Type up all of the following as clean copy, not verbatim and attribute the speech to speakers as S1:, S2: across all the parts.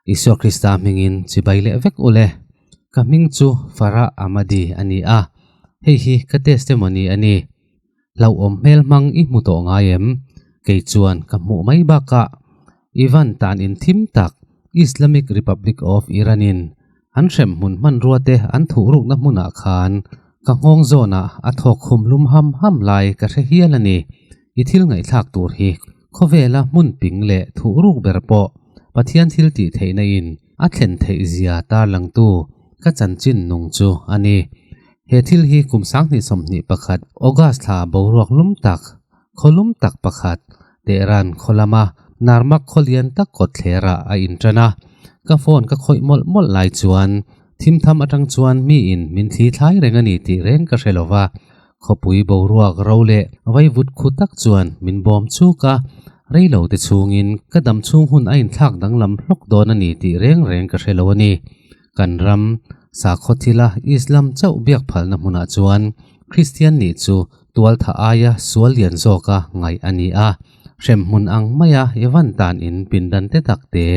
S1: Isua Krista hmingin chibai leh vek u le. Ka hming chu Farah Ahmadi a ni a, hei hi ka testimony a ni. Hlauhawm hmel hmang i hmu tawh ngai em? Kei chuan ka hmuh mai bakah Ivan tan in thim tak Islamic Republic of Iran in an hrem hmun hmanrua te an thuh rukna hmunah khan ka nghawng zawnah a thawk khum lum ham ham lai ka hre hial a ni. I thil ngaihthlak tur hi khawvela hmun ping leh thuh ruk ber pawh Pathian thil tih theihna in a thlen theih zia tarlangtu ka chanchin nung chu a ni. He thil hi kum 2021 August thla boruak lum tak, khaw lum tak pakhat, Tehran khaw lama Narmak khaw lian tak kawt thlerah a intan a. Ka phone ka khawih mawlh mawlh lai chuan thim tham atang chuan miin min thli thlai reng a ni tih reng ka hre lo va. Khawpui boruak ro leh vaivut khu tak chuan min bawm chuk a, reilo te chhungin ka dam chhung hun a inthlak danglam hlawk dawn a ni tih reng reng ka hre lo a ni. Kan ram sakhaw thila Islam chauh biak phalna hmunah chuan Kristian nih chu tualtha aia sual lian zawka ngaih a ni a, hremhmun ang maia Ivan tan in pindan te tak te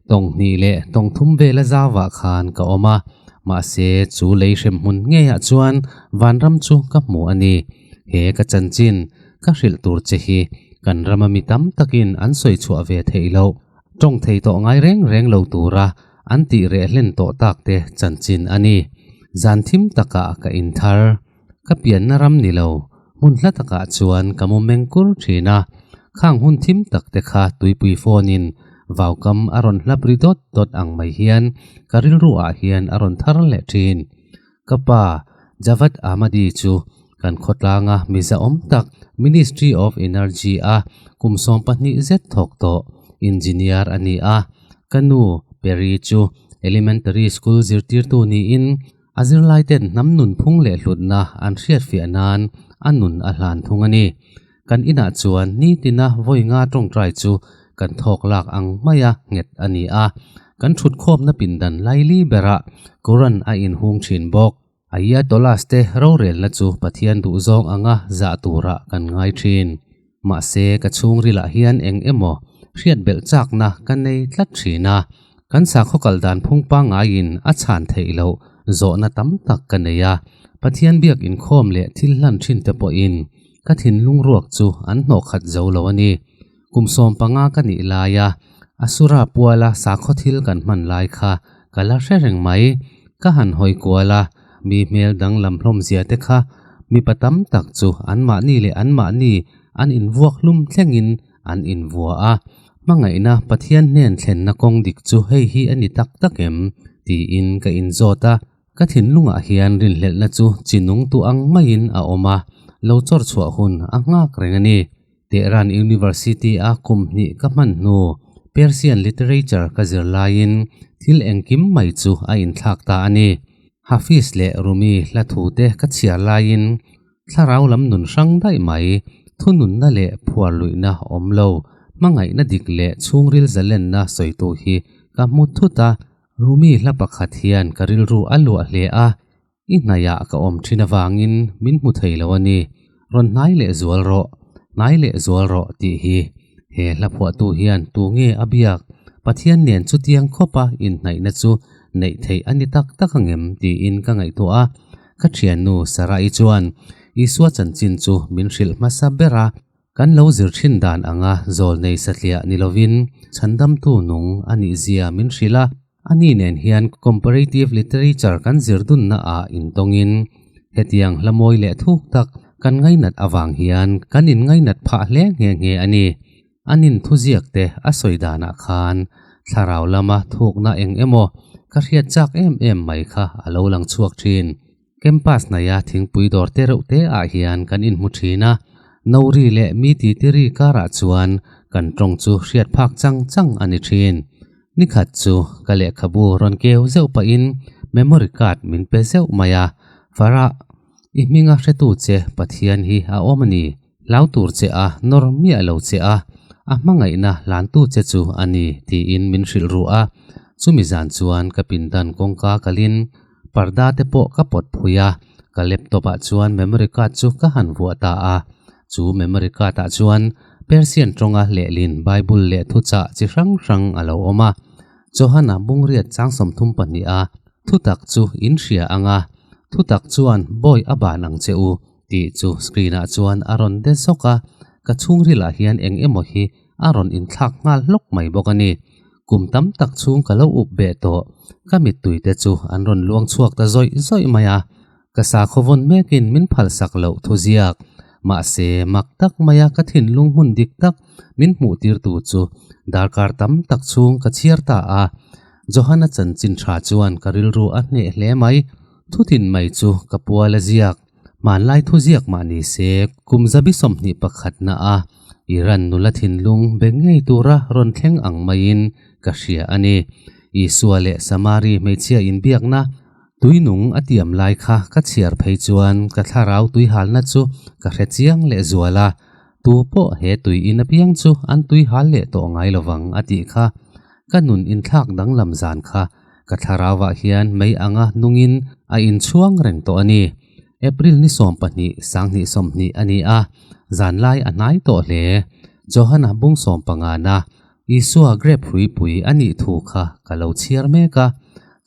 S1: tawng hnih leh tawng thum vela zauvah khan ka awm a, mahse chu lei hremhmun ngeiah chuan vanram chu ka hmu a ni. He ka chanchin ka hrilh tur che hi kan rama mi tam takin an sawi chhuah ve theih loh. Tawng thei tawh ngai reng reng lo tura an tih reh hlen tawh tak te chanchin a ni. Zan thim takah ka inthar. Ka pianna ram ni lo, hmun hla takah chuan ka mu meng kur thin a. Khang hun thim tak te kha tuipui phone in vaukam a rawn hlap ri dawt dawt ang mai hian ka rilru ah hian a rawn thar leh thin. Ka pa, Javad Ahmadi chu kan khawtlanga miza awm tak Ministry of Energy a kum 12 zet thawk tawh engineer a ni a. Ka nu, Peri chu elementary school zirtirtu niin a zirlai ten hnam nun phung leh hlutna an hriatfiah nan a nun a hlan thung a ni. Kan inah chuan nitina vawi nga tawngtai chu kan thawk lak ang maia nghet a ni a, kan thutkhawmna pindan laili berah Quran a inhung thin bawk. Ayatollahs te rorelna chu Pathian duhzawng anga zah turah kan ngai thin. Mahse ka chhungrilah hian eng emaw hriat belh chakna ka nei tlat thin a, kan sakhaw kal dan phung pangaiin a chhan theih loh zawhna tam tak ka nei a, Pathian biak inkhawm leh thil hlan thin te pawhin ka thinlung ruak chu an hnawh khat zo lo a ni. Kum 15 ka nih laia Asura puala sakhaw thil kan hman lai kha ka la hre reng mai. Ka han hawi kual a, mi hmel danglam hlawm zia te kha mipa tam tak chu anmahni leh anmahni an invuak hlum thlengin an invua a. Hmangaihna Pathian hnen thlenna kawng dik chu hei hi a ni tak tak em? tiin ka inzawt a. Ka thinlungah hian rinhlelhna chu chinung tu ang maiin a awm a, lo chawr chhuah hun a nghak reng a ni. Tehran University a kum hnih ka hman hnu Persian Literature ka zir laiin thil engkim mai chu a inthlak ta a ni. Hafiz leh Rumi hla thu te ka chhiar laiin thlarau lam nun hrang daih mai, thununna leh phuar luihna awm lo, hmangaihna dik leh chhungril zalenna sawitu hi ka hmu thut a. Rumi hla pakhat hian ka rilru a luah hle a, i hnaihah ka awm thin avangin min hmu thei lo a ni. Rawn hnai leh zual rawh, hnai leh zual rawh tih hi he hla phuahtu hian tu nge a biak? Pathian nen chutiang khawpa inhnaihna chu neih theih a ni tak tak angem tiin ka ngaihtuah a. Ka thiannu Sarah-i chuan Isua chanchin chu min hrilh hmasa ber a. Kan lo zir thin dan anga zawl nei satliah ni lovin chhandamtu nung a nih zia min hrilh a. Ani nen hian comparative literature kan zir dunna ah intawngin hetiang hla mawi leh thuk tak kan ngainat avang hian kan in ngainat phah hle nghe nghe a ni. Anin thuziak te a sawi danah khan thlarau lama thukna eng emaw ka hriat chak em em mai kha a lo lang chhuak thin. Campus hnaia thingpui dawr te reuh te ah hian kan inhmu thin a, Nori leh mi titiri karah chuan kan tawng chu hriat phak chang chang a ni thin. Nikhat chu ka lehkhabu rawn keu zeuh pahin memory card min pe zeuh mai a, Farah, i hminga hretu che Pathian hi a awm a ni, hlau tur che a nawr miah lo che a, a hmangaihna hlantu che chu a ni tiin min hrilh ruh a. Chumi zan chuan ka pindan kawngka kalin Parda te pawh ka pawt phui a, ka laptop ah chuan memory card chu ka han vuah ta a. Chu memory card ah chuan Persian tawnga lehlin Bible leh thuchah chi hrang hrang a lo awm a. Johana bungriat chang 32 a thutak chu in hria anga thutak chuan bawi a ban ang che u tih chu screen ah chuan a rawn de zawk a, ka chhungril ah hian eng emaw hi a rawn inthlak nghal hlawk mai bawk a ni. Kum tam tak chhung ka lo up beh tawh, ka mittui te chu an rawn luang chhuak ta zawih zawih mai a, ka sakhaw vawn mekin min phalsak loh thuziak. Mahse, mak tak maia ka thinlung hmun dik tak min hmuh tirtu chu darkar tam tak chhung ka chhiar ta a. Johana chanchin tha chuan ka rilru a hneh hle mai. Thutin mai chu ka pual a ziak. Hmanlai thuziak mah ni se, kum zabi 21 na a Iran nula thinlung be ngei tura rawn thleng ang maiin ka hria a ni. Isua leh Samari hmeichhia inbiakna tuinung a tiam lai kha ka chhiar phei chuan ka thlarau tuihalna chu ka hre chiang leh zual a, tu pawh he tui in apiang chu an tuihal leh tawh ngai lovang a tih kha. Ka nun inthlak danglam zan kha ka thlarauah hian mei anga nungin a inchhuang reng tawh a ni. April ni 12 2020 a ni a, zanlai a hnai tawh hle. Johana bung 15 na Isua grape hruipui a nih thu kha ka lo chhiar mek a.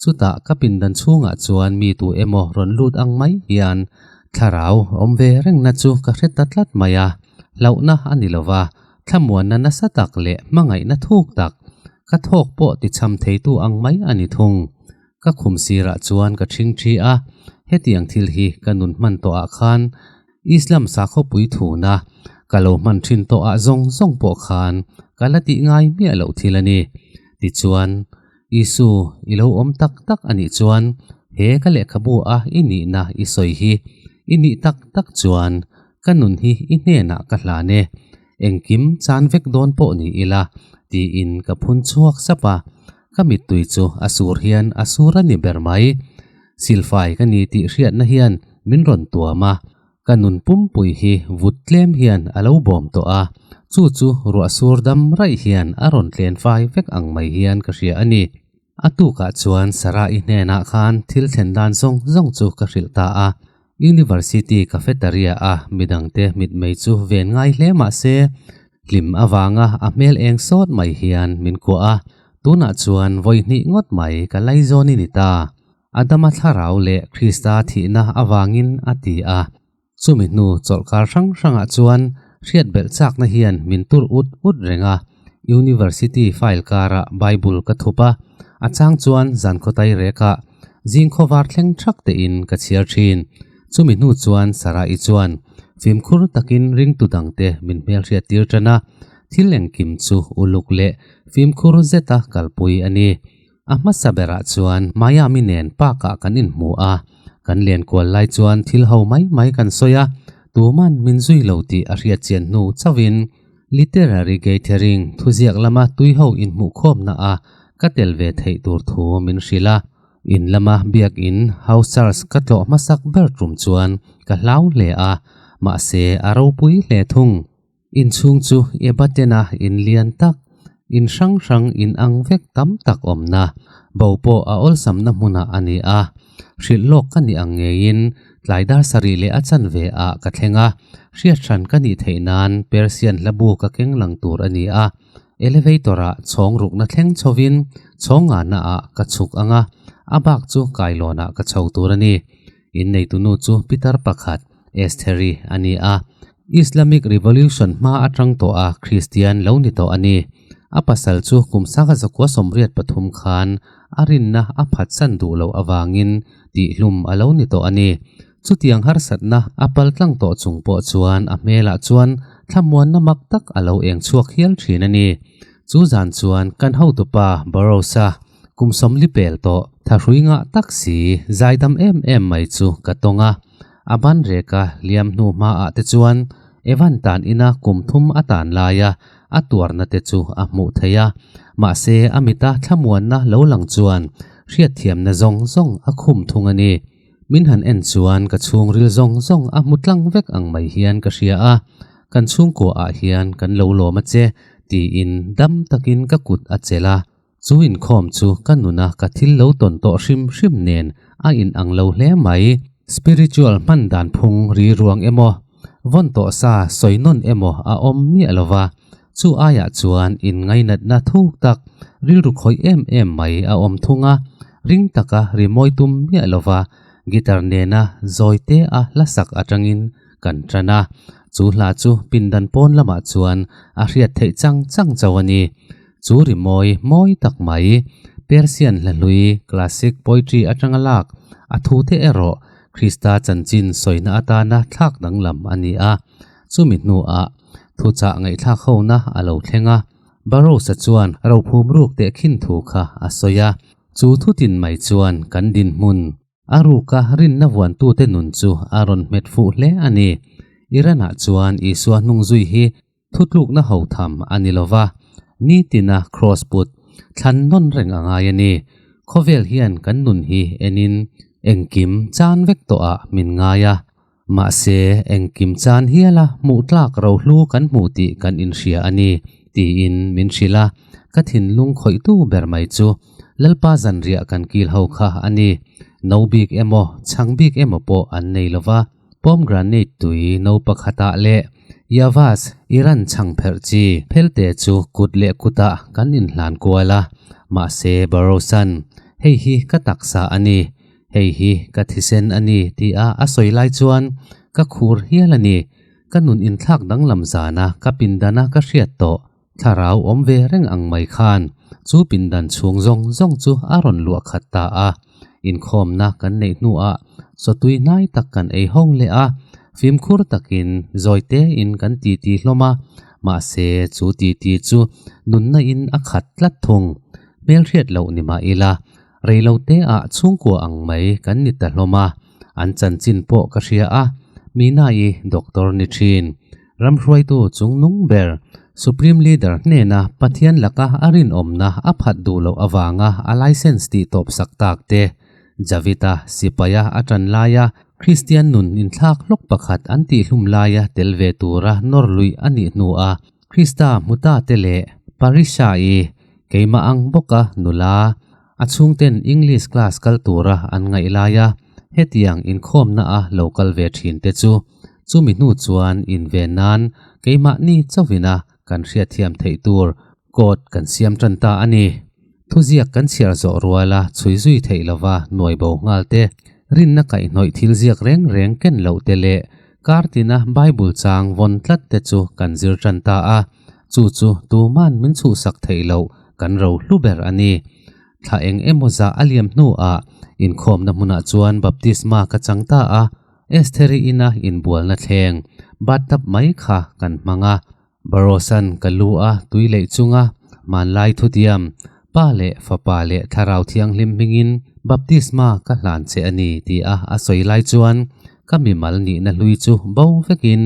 S1: Chutah ka pindan chhungah chuan mi tu emaw rawn lut ang mai hian thlarau awm ve rengna chu ka hre ta tlat mai a, hlauhna a ni lova, thlamuanna nasa tak leh hmangaihna thuk tak ka thawk pawh tichham theitu ang mai a ni thung. Ka khum sirah chuan ka ṭhing ṭhi a, hetiang thil hi ka nun hman tawhah khan Islam sakhawpui thuna ka lo hman ṭhin tawhah zawng zawng pawh khan ka la tih ngai miah loh thil a ni. Tichuan, Isu i lo awm tak tak a nih chuan he ka lehkhabu a i nihna i sawi hi i nih tak tak chuan ka nun hi i hnenah ka hlan e, engkim chan vek dawn pawh ni ila tiin ka phun chhuak sap a, ka mittui chu a sur hian a sur a ni ber mai. Silfai ka ni tih hriatna hian min rawn tuam a, ka nun pumpui hi vut tlem hian a lo bawm tawh a, chu chu ruah sur dam raih hian a rawn tlen fai vek ang mai hian ka hria a ni. A tukah chuan Sarah-i hnenah khan thil thlen dan zawng zawng chu ka hrilh ta a, University cafeteria a midangte mitmei chu ven ngai hle mah se, hlim avanga a hmel eng sawt mai hian min kuah a, tunah chuan vawi hnih ngawt mai ka laizawn i ni ta. Adama thlarau leh Krista thihna avangin a ti a. Chumi hnu chawlhkar hrang hrangah chuan hriat belh chakna hian min tur ut ut reng a, University file karah Bible ka thup a, a chang chuan zankhawtai rekah zing khawvar thleng thak tein ka chhiar thin. Chumi hnu chuan Sarah-i chuan fimkhur takin ringtu dangte min hmelhriat tir tan a, thil engkim chu uluk leh fimkhur zeta kalpui a ni. A hmasa berah chuan Miami nen park-ah kan inhmu a, kan len kual lai chuan thil ho mai mai kan sawi a, tuman min zui lo tih a hriat chian hnu chauhin literary gathering thuziak lama tui ho inhmuhkhawmna a ka tel ve theih tur thu min hrilh a. In lama biakin house church ka tlawh hmasak ber tum chuan ka hlau hle a, mahse a ropui hle thung. Inchhung chu Ebatena in lian tak, in hrang hrang in ang vek tam tak awmna, bo pawh a awlsamna hmunah a ni a. Hrilh lawk ka nih ang ngeiin tlai dar sarih leh a chanve ah ka thleng a, hriat hran ka nih theih nan Persian hlabu ka keng lang tur a ni a. Elevator ah chhawng rukna thleng chhovin chhawng ngahna ah ka chhuk ang a, a bak chu kailawn ah ka chho tur a ni. Inneitunu chu pitar pakhat, Estheri, a ni a. Islamic Revolution hma atang tawh a Kristian lo ni tawh a ni. A pasal chu kum sanga zakua 83 khan a rinna a phatsan duh loh avangin tihhlum a lo ni tawh a ni. Chutiang harsatna a pal tlang tawh chung pawh chuan a hmelah chuan thlamuanna mak tak a lo eng chhuak hial thin a ni. Chu zan chuan kan hotupa Burroughs-a kum 40 pel tawh thahrui ngah tak si zaidam em em mai chu ka tawng a. A ban reka liam hnu hmaah te chuan Evan tan ina kum thum a tan laia a tuarna te chu a hmuh theih a. Mahse a mita thlamuanna lo lang chuan hriatthiamna zawng zawng a khum thung a ni. Min han en chuan ka chhungril zawng zawng a hmu tlang vek ang mai hian ka hria a, kan chhungkuaah hian kan lo lawm a che tiin dam takin ka kut a chelh a. Chu inkhawm chu ka nuna ka thil lo tawn tawh hrim hrim nen a in ang lo hle mai. Spiritual hman dan phung ri ruang emaw, vawn tawh sa sawi nawn emaw a awm miah lo va. Chu aiah chuan inngainatna thuk tak, rilru khawih em em mai a awm thung a, ring taka rimawi tum miah lova guitar nena zawi te a hla sak atangin kan tan a. Chu hla chu pindan pawn lamah chuan a hriat theih chang chang chauh a ni. Chu rimawi mawi tak mai, Persian hla hlui, classic poetry atanga lak, a thu te erawh Krista chanchin sawina atana thlak danglam a ni a. Chumi hnuah thuchah ngaihthlak hona a lo thleng a, Barrows-a chuan rophum ruk tehkhin thu kha a sawi a. Chu thutin mai chuan kan dinhmun a ruka rinna vuantute nun chu a rawn hmet fuh hle a ni. Iran-ah chuan Isua hnung zui hi Thutlukna ho tham a ni lova, nitina kraws put thlan nawn reng a ngai a ni. Khawvel hian kan nun hi enin engkim chan vek tawhah min ngai a. Mahse, engkim chan hiala hmuh tlak rohlu kan hmu tih kan inhria a ni, tiin min hrilh a. Ka thinlung khawihtu ber mai chu Lalpa zanriah kan kil ho kha a ni. No bik emaw, chhang bik emaw pawh an nei lova. Pomegranate tui no pakhatah leh Yavas, Iran chhang pherh chi, phelte chu kut leh kutah kan inhlan kual a, mahse Barosan, Hei hi ka taksa a ni, hei hi ka thisen a ni tia a sawi lai chuan ka khur hial a ni. Ka nun inthlak danglam zana ka pindana ka hriat tawh thlarau awm ve reng ang mai khan chu pindan chhung zawng zawng chu a rawn luah khat ta a. Inkhawmna kan neih hnuah chawtui hnai tak kan ei ho leh a, fimkhur takin zawi tein kan titi hlawm a, mahse chu titi chu nunna in a khat tlat thung. Hmelhriat loh ni mah ila, reilote ah chhungkua ang mai kan ni ta hlawm a, an chanchin pawh ka hria a, Mina-i doctor ni thin. Ramhruaitu chungnung ber, Supreme Leader hnena Pathian laka a rinawmna a phat duh loh avanga a license tih tawp sak tak te, Javita sipaia a tan laia Kristian nun inthlak hlawk pakhat an tihhlum laia tel ve tura nawr luih a nih hnua Krista hmu ta te leh Parisha-i keimah ang bawka nula a chhungten English class kal tura an ngaih laia hetiang inkhawmna a lo kal ve thin te chu Chumi hnu chuan inven nan keimahni chauhina kan hriatthiam theih tur code kan siam tan ta a ni. Thuziak kan chhiar zawh ruala chhui zui theih lova nuai bo nghal te, rinna kaihhnawih thil ziak reng reng ken loh te leh kar tina Bible chang vawn tlat te chu kan zir tan ta a, chu chu tuman min chhuhsak theih loh kan ro hlu ber a ni. Thla eng emaw zah a liam hnuah inkhawmna hmunah chuan baptisma ka chang ta a. Estheri ina inbualna thleng bathtub mai kha kan hmang a, Barosan ka lu a tui leih chunga hmanlai thutiam, Pa leh Fapa leh Thlarau Thianghlim hmingin baptisma ka hlan che a ni tia a sawi lai chuan ka mimal nihna hlui chu bo vekin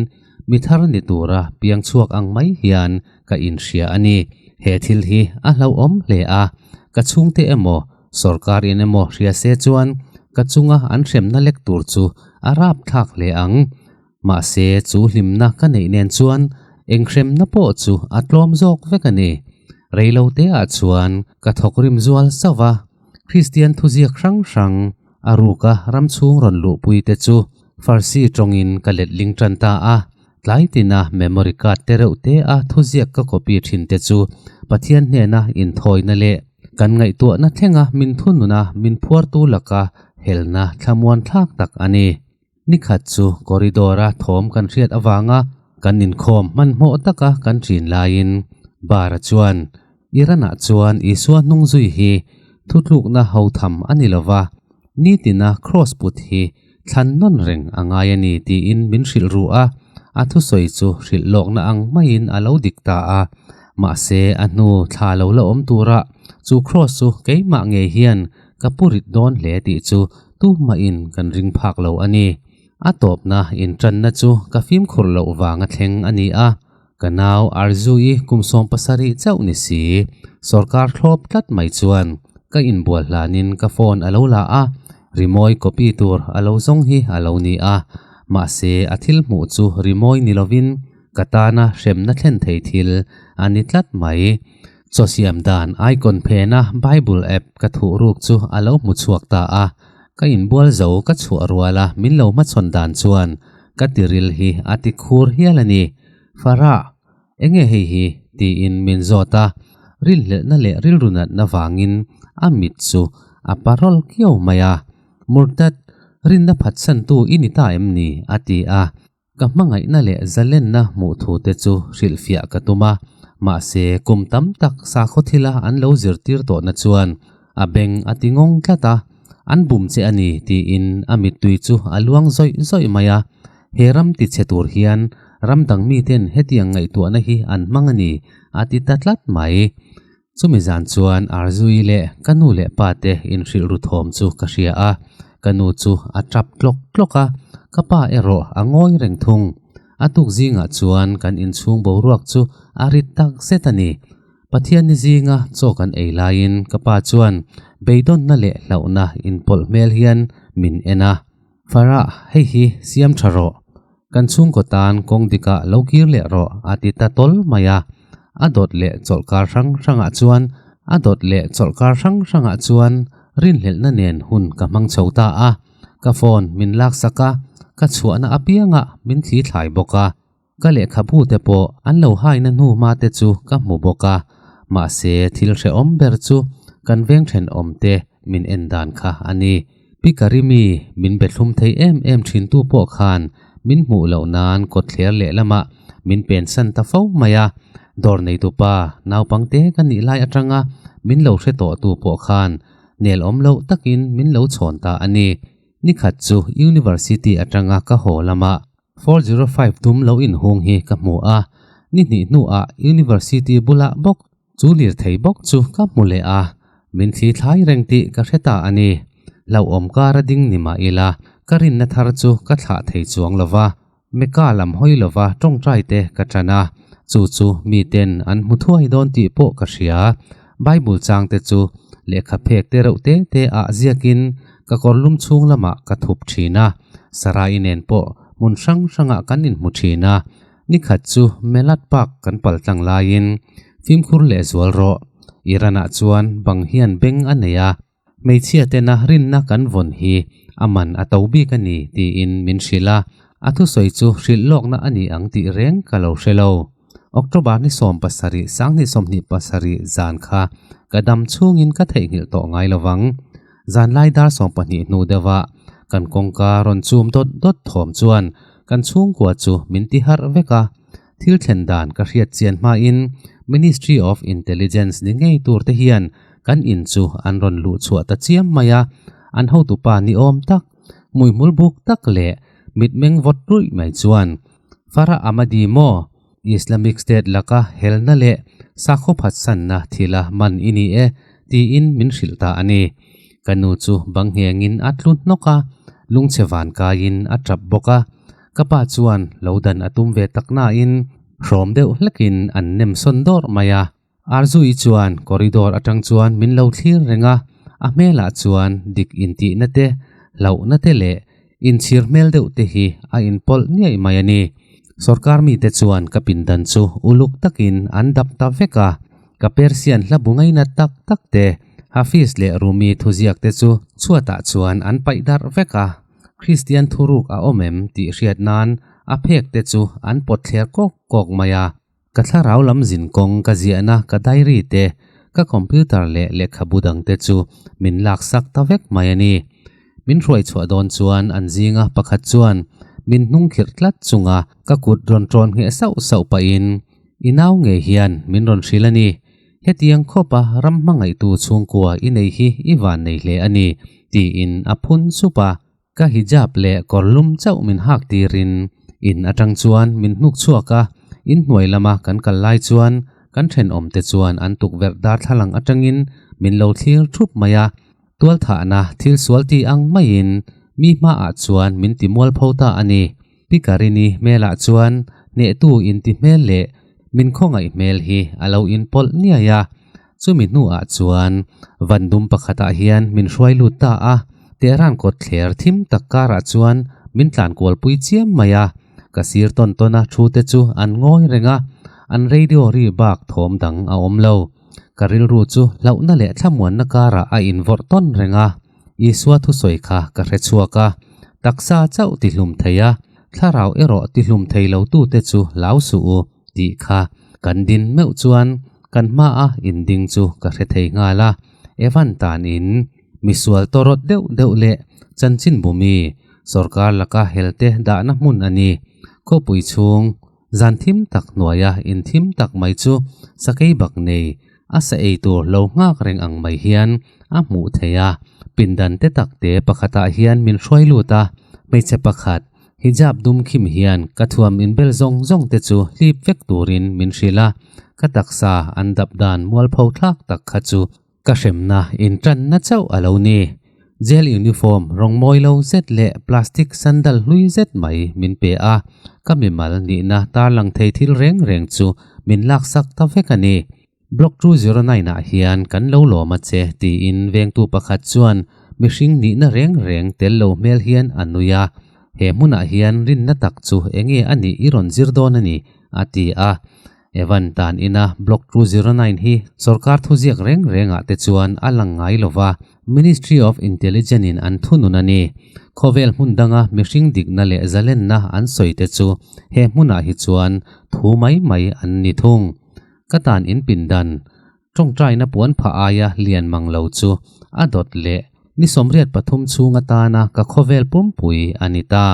S1: mi thar ni tura piang chhuak ang mai hian ka inhria a ni. He thil hi a hlauhawm hle a, ka chhungte emaw Sorkar in emaw hria se chuan ka chunga an hremna lek tur chu a rap thlak hle ang. Mahse chu hlimna ka neih nen chuan eng hremna pawh chu a tlawm zawk vek a ni. Reilo te ah chuan ka thawk rim zual sauh a, Kristian thuziak hrang hrang a ruka ram chhung rawn luhpui te chu Farsi tawngin ka letling tan ta a. Tlai tina memory card te reuh te a thuziak ka copy thin te chu Pathian hnena inthawina leh kan ngaihtuahna thlenga min thununa min phuartu laka helna thlamuan thlak tak a ni. Nikhat chu corridor a thawm kan hriat avanga kan inkhawm hmanhmawh taka kan thin laiin Bara chuan Iran-ah chuan Isua hnung zui hi thutlukna ho tham a ni lova, nitina kraws put hi thlan nawn reng a ngai a ni tiin min hrilh ru a, a thusawi chu hrilh lawkna ang maiin a lo dik ta a. Mahse, a hnu thla lo la awm tura chu kraws chu keimah ngei hian ka pu rit dawn hle tih chu tumahin kan ring phak lo a ni. A tawpna intanna chu ka fimkhur loh vanga thleng a ni a. Ka nau Arzu-i kum 70 chauh ni si, sorkar thlawp tlat mai chuan ka inbual hlanin ka phone a lo la a, rimawi copy tur a lo zawng hi a lo ni a. Mahse, a thil hmuh chu rimawi ni lovin ka tana hremna thlen thei thil a ni tlat mai. Chaw siam dan icon phena Bible app ka thuh ruk chu a lo hmu chhuak ta a, ka inbual zo ka chhuah ruala min lo hmachhawn dan chuan ka tiril hi a ti khur hial a ni. Farah! Enge hei hi? tiin min zawt a, rilhlelhna leh rilru natna vangin a mit chu a parawl kiau mai a. Murtad, rinna phatsantu i ni ta em ni? a ti a. Ka hmangaihna leh zalenna hmuh thu te chu hrilhfiah ka tum a, mahse kum tam tak sakhaw thila an lo zirtir tawhna chuan a beng a ti ngawng tlat a, an bum che a ni tiin a mittui chu a luang zawih zawih mai a. He ram ti chhe tur hian ram dang miten hetiang ngaihtuahna hi an hmang a ni a ti ta tlat mai. Chumi zan chuan Arzui leh ka nu leh pa te inhrilh ru thawm chu ka hria a, ka nu chu a tap tlawk tlawk a, ka pa erawh a ngawi reng thung. A tuk zingah chuan kan inchhung boruak chu a rit tak zet a ni. Pathianni zinga chaw kan ei laiin ka pa chuan beidawnna leh hlauhna inpawlh hmel hian min en a. Farah, hei hi siam tha rawh. Kan chhungkaw tan kawng dikah lo kir leh rawh a ti ta tawl mai a. A dawt leh chawlhkar hrang hrangah chuan a dawt leh chawlhkar hrang hrangah chuan rinhlelhna nen hun ka hmang chho ta a. Ka phone min laksak a, ka chhuahna apiangah min thli thlai bawk a. Ka lehkhabu te pawh an lo haina hnu hma te chu ka hmu bawk a, mahse thil hrehawm ber chu kan veng thenawm te min en dan kha a ni. Pi Karimi min be thlum thei em em thin tu pawh khan min hmuh loh nan kawtthler lehlamah min pensan ta fo mai a, dawr neitupa naupangte ka nih lai atanga min lo hre tawh tu pawh khan nel awm loh takin min lo chhawn ta a ni. Nikhat chu University atanga ka haw lamah 405 tum lo inhung hi ka hmu a, ni hnih hnuah University bulah bawk chu lirthei bawk chu ka hmu leh a, min thli thlai reng tih ka hre ta a ni. Hlauhawm kar a ding ni mah ila, ka rinna thar chu ka thlah thei chuang lo va, Mecca lam hawi lova tawngtai te ka tan a, chu chu miten an hmu thuai dawn tih pawh ka hria. Bible chang te chu lehkha phek te reuh te te ah ziakin ka kawrlum chhung lamah ka thup thin a, Sarai nen pawh hmun hrang hrangah kan inhmu thin a, nikhat chu Melat Park kan pal tlang laiin fimkhur leh zual rawh. Iran-ah chuan bang hian beng a nei a, hmeichhia tena rinna kan vawn hi a man a to bik a ni tiin min hrilh a, a thusawi chu hrilh lawkna a ni ang tih reng ka lo hre lo. October ni 17, 2027 zan kha ka dam chhungin ka theihnghilh tawh ngai lovang. Zanlai dar 12 hnu deuhah kan kawngka rawn chum dawt dawt thawm chuan kan chhungkua chu min ti harh vek a. Thil thlen dan ka hriat chian hmain Ministry of Intelligence ni ngei tur te hian kan in chu an rawn luh chhuah ta chiam mai a. An hotupa ni awm tak, hmuihmul buk tak leh mitmeng vawt ruih mai chuan Farah Ahmadi maw? Islamic State laka helna leh sakhaw phatsanna thila man i ni e, tiin min hrilh ta a ni. Ka nu chu bang nghengin a tlu hnawk a, lungchhe van kaiin a tap bawk a. Ka pa chuan lo dan a tum ve tak nain hrawm deuh hlekin an nem sawn dawrh mai a. Arzui chuan corridor atang chuan min lo thlir reng a, a hmelah chuan dik intihna te, hlauhna te leh inchhir hmel deuh te hi a inpawlh niaih mai a ni. Sorkar mite chuan ka pindan chu uluk takin an dap ta vek a, ka Persian hla bu ngaina tak tak te, Hafiz leh Rumi thuziak te chu chhuatah chuan an paih darh vek a. Kristian thuruk a awm em tih hriat nan a phek te chu an pawt thler kawk kawk mai a. Ka thlarau lam zin kawng ka ziahna ka diary te, ka computer leh lehkhabu dang te chu min laksak ta vek mai a ni. Min hruai chhuah dawn chuan an zinga pakhat chuan min hnung khirh tlat chunga ka kut rawn tawn ngheh sauh sauh pahin i nau ngei hian min rawn hrilh a ni. Hetiang khawpa ram hmangaihtu chhungkua i nei hi i van nei hle a ni, tiin a phun sup a. Ka hijab leh kawr lum chauh min hak tirin in atang chuan min hnuk chhuak a, in hnuai lama kan kal lai chuan kan thenawm te chuan an tukverh darthlalang atangin min lo thlir thup mai a, tualthahna thil sual ti ang maiin mi hmaah chuan min ti mualpho ta a ni. Pi Karini hmelah chuan hnehtu inti hmel leh min khawngaih hmel hi a lo inpawlh niai a, Chumi hnuah chuan van dum pakhatah hian min hruai lut ta a, Tehran kawt thler thim tak karah chuan min tlan kualpui chiam mai a, ka sir tawn tawn a thu te chu an ngawi reng a, an radio ri bak thawm dang a awm lo. Ka rilru chu hlauhna leh thlamuanna karah a invawrh tawn reng a, Isua thusawi kha ka hre chhuak a, taksa chauh tihlum thei a, thlarau erawh tihlum thei lo tute chu hlau suh u tih kha. Kan din meuh chuan kan hmaa in ding chu ka hre thei nghal a, Evan tan in misual tawrawt deuh deuh leh chanchin bumi sorkar laka helte dahna hmun a ni. Khawpui chhung zan thim tak hnuaia in thim tak mai chu sakei bak nei a sa ei tur lo nghak reng ang mai hian a hmuh theih a. Pindan te tak te pakhatah hian min hruai lut a, hmeichhe pakhat Hijab dum khim hian ka thuam inbel zawng zawng te chu hlip vek turin min hrilh a, ka taksa an dap dan mualpho thlak tak kha chu ka hremna intanna chauh a lo ni. Jail uniform rawng mawi lo zet leh plastic sandal hlui zet mai min pe a, ka mimal nihna tarlang thei thil reng reng chu min laksak ta vek a ni. Block 209 ah hian kan lo lawm a che tiin vengtu pakhat chuan mihring nihna reng reng tel lo hmel hian a nui a, he hmunah hian rinna tak chu enge a nih i rawn zir dawn a ni, a ti a. Evan tan ina Block 209 hi sorkar thuziak reng rengah te chuan a lang ngai lo va, Ministry of Intelligence in an thunun a ni. Khawvel hmun danga mihring dikna leh zalenna an sawi te chu he hmunah hi chuan thu mai mai an ni thung. Ka tan in pindan tawngtaina puan phah aia lian mang lo chu a dawt leh ni 83 chhung atana ka khawvel pumpui a ni ta.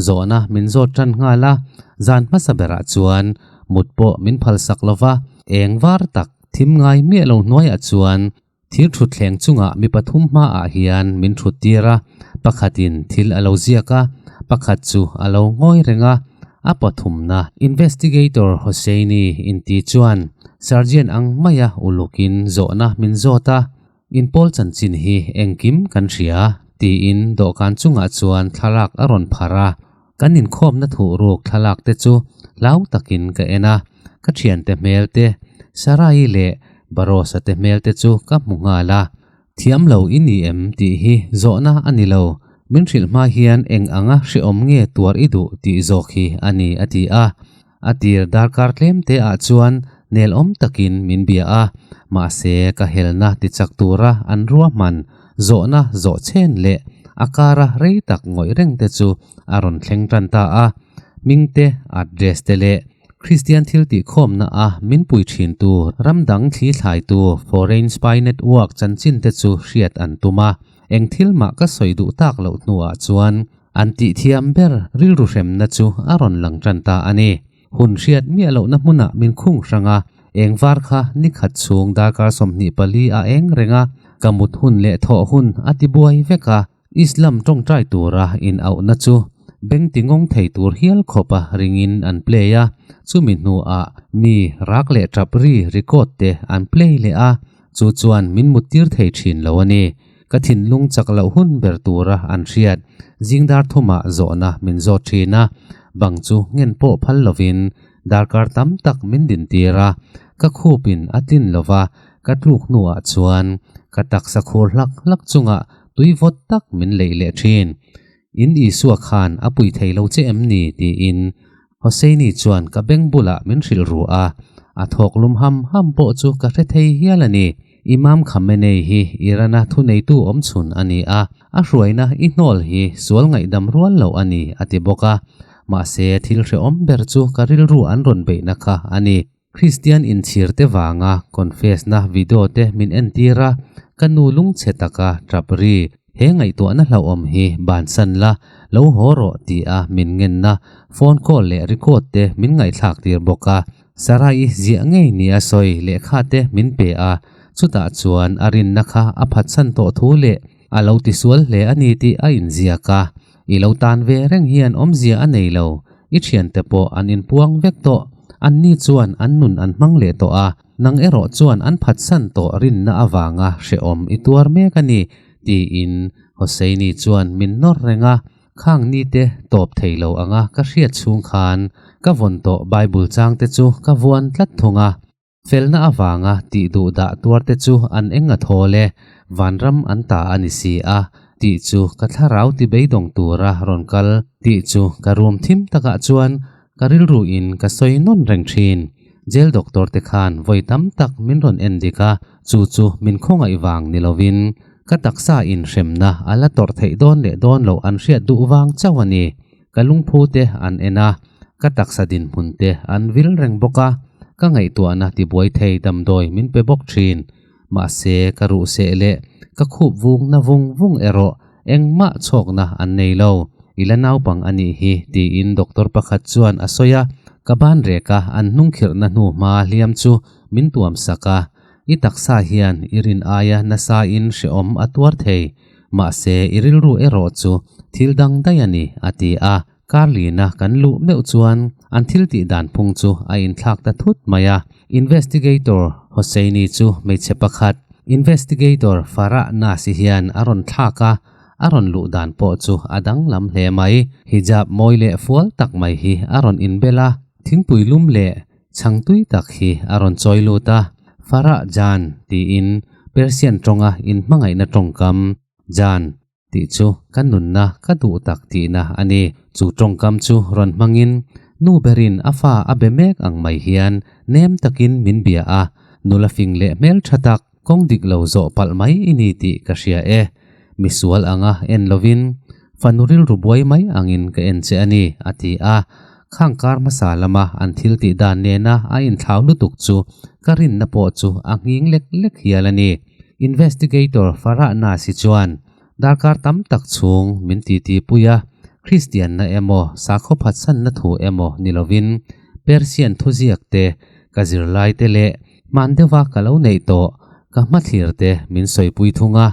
S1: Zawhna min zawt tan nghal a, zan hmasa berah chuan mut pawh min phalsak lova, eng var tak thim ngai miah lo hnuaiah chuan Thir thutthleng chungah mi pathum hmaah hian min thut tir a, pakhatin thil a lo ziak a, pakhat chu a lo ngawi reng a, a pathumna Investigator Hosseini inti chuan Sergeant ang maia ulukin zawhna min zawt a, Inpawl chanchin hi engkim kan hria, tiin dawhkan chungah chuan thlalak a rawn pharh a. Kan inkhawmna thuhruk thlalak te chu hlau takin ka en a, ka thiante hmel te, Sarai leh Barosa te hmel te chu ka hmu nghal a. Thiam lo i ni em tih hi zawhna a ni lo, min hrilh hma hian eng anga hrehawm nge tuar i duh tih zawk hi a ni a ti a. A tir darkar tlem te ah chuan nelawm takin min bia a, mahse ka helna tichak tura an ruahman zawhna zawh chen leh a kara rei tak ngawih reng te chu a rawn thleng tan ta a. Hmingte, address te leh Kristian thil tihkhawmna a min pui thintu ram dang thli thlaitu Foreign Spy Network chanchin te chu hriat an tum a. Eng thil mah ka sawi duh tak loh hnuah chuan An tihthiam ber rilru hremna chu a rawn lang tan ta a ni. Hun hriat miah lohna hmunah min khung hrang a, eng var kha ni khat chhung darkar 24 a eng reng a, ka mut hun leh thawh hun a ti buai vek a, Islam tawngtai tura inauhna chu beng ti ngawng thei tur hial khawpa ringin an play a, chumi hnuah mi rak leh tap ri record te an play leh a, chu chuan min muttir thei thin lo a ni. Ka thinlung chak loh hun ber tura an hriat zingdar thumah zawhna min zawt thin a, bang chu ngen pawh phal lovin darkar tam tak min dintir a, ka khupin a tlin lova ka tluk hnuah chuan ka taksa khur hlak hlak chungah tui vawt tak min leih leh thin. In Isua khan a pui thei lo che em ni? tiin Hosseini chuan ka beng bulah min hrilh ru a, a thawk lum ham ham pawh chu ka hre thei hial a ni. Imam Khamenei hi Iran-a thuneitu awmchhun a ni a, a hruaina i hnawl hi sual ngaihdam rual loh a ni, a ti bawk a. Mahse, thil hrehawm ber chu ka rilru an rawn beihna kha a ni. Kristian inchhir te vanga confess na video te min entir a, ka nu lungchhe taka tap ri, he ngaihtuahna hlauhawm hi bansan la, lo haw rawh ti a min ngenna phone call leh record te min ngaihthlak tir bawk a, Sarai ziah ngei nia sawi lehkha te min pe a, chutah chuan a rinna kha a phatsan tawh thu leh a lo tisual hle a ni tih a inziak a, I lo tan ve reng hian awmzia a nei lo, i thiante pawh an inpuang vek tawh, anni chuan an nun an hmang leh tawh a, nang erawh chuan an phatsan tawh rinna avanga hrehawm i tuar mek a ni, tiin Hosseini chuan min nawr reng a, khang nite tawp thei lo anga ka hriat chhung khan ka vawn tawh Bible changte chu ka vuan tlat thung a. Felna avanga tih duh dah tuar te chu an eng a thawl e, vanram an ta a ni si a, tih chu ka thlarau ti beidawng tura rawn kal tih chu ka room thim takah chuan ka rilru in ka sawi nawn reng thin. Jail doctor te khan vawi tam tak min rawn en dik a, chu chu min khawngaih vang ni lovin ka taksa in hremna a la tawrh theih dawn leh dawn loh an hriat duh vang chauh a ni. Ka lungphu te an en a, ka taksa dinhmun te an vil reng bawk a. Ka ngaihtuahna tibuai thei damdawi min pe bawk thin. Mahse, ka ruh seh leh ka khup vung na vung vung erawh engmah chhawkna an nei lo. I la naupang a nih hi, tiin doctor pakhat chuan a sawi a. Ka ban reka an hnungkhirhna hnu hma hliam chu min tuam sak a. I taksa hian i rin aia nasain hrehawm a tuar thei. Mahse, i rilru erawh chu thil dang daih a ni, a ti a. Karlina kan luh meuh chuan an thil tih dan phung chu a inthlak ta thut mai a. Investigator Hosseini chu hmeichhe pakhat, Investigator Farah Nasi hian a rawn thlak a, a rawn luh dan pawh chu a danglam hle mai. Hijab mawi leh fual tak mai hi a rawn inbel a, thingpui lum leh chhang tui tak hi a rawn chawi lut a. Farah Jan tiin Persian tawnga inhmangaihna tawngkam, Jan, tih chu ka nunna ka duh tak tihna a ni. Chu tawngkam chu rawn hmangin nu berin a fa a be mek ang mai hian nem takin min bia a, nula fing leh hmel tha tak kawng dik lo zawh palh mai i ni tih ka hria e. Misual anga en lovin fanu rilru buai mai angin ka en che a ni, a ti a. Khang kar hmasa lama an thil tih dan nena a inthlau lutuk chu ka rinna pawh chu a nghing lek lek hial a ni. Investigator Farah Nasi chuan darkar tam tak chhung min titi pui a, Kristianna emaw sakhaw phatsanna thu emaw ni lovin Persian thuziak te, ka zirlai te leh hman deuha ka lo neih tawh ka hmathlir te min sawipui thung a.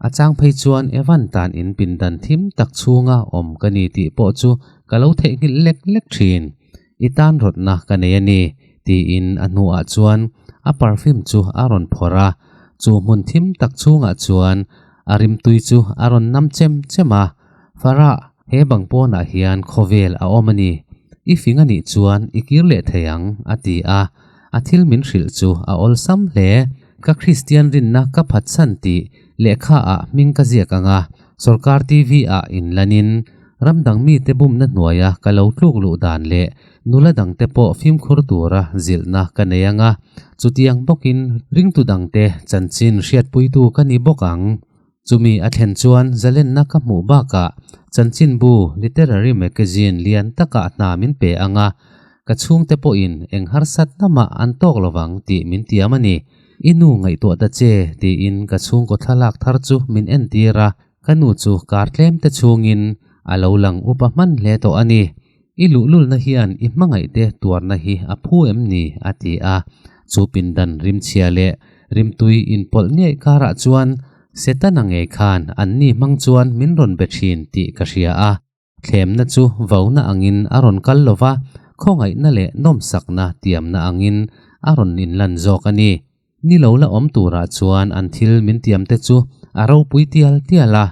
S1: A chang phei chuan Evan tan in pindan thim tak chhunga awm ka ni tih pawh chu ka lo theihnghilh lek lek thin. I tan rawtna ka nei a ni, tiin a hnuah chuan a perfume chu a rawn phawrh a, chu hmun thim tak chhungah chuan a rimtui chu a rawn nam chem chem a. Farah, he bang pawnah hian khawvel a awm a ni. I fing a nih chuan i kir leh thei ang, a ti a. A thil min hrilh chu a awlsam hle. Ka Kristian rinna ka phatsan tih lehkha ah hming ka ziak ang a, Sorkar TV ah inlanin ram dang mite bumna hnuaia ka lo tluk luh dan leh nula dangte pawh fimkhur tura zilhna ka nei ang a, chutiang bawkin ringtu dangte chanchin hriatpuitu ka ni bawk ang. Chumi a thlen chuan zalenna ka hmuh bakah chanchinbu, literary magazine, lian takah hna min pe ang a, ka chhungte pawhin eng harsat namah an tawk lovang tih min tiam a ni. I nu ngaihtuah ta che, tiin ka chhungkaw thlalak thar chu min entir a, ka nu chu kar tlem te chhungin a lo lang upa hman hle tawh a ni. I luhlulna hian i hmangaihte tuarna hi a phu em ni? a ti a. Chu pindan rimchhia leh rimtui inpawlh ngei karah chuan Setana ngei khan anni hmang chuan min rawn be thin tih ka hria a. Thlemna chu vauna angin a rawn kal lo va, khawngaihna leh nawmsakna tiamna angin a rawn inlan zawk a ni. Ni lo la awm turah chuan an thil min tiamte chu a ropui tial tial a.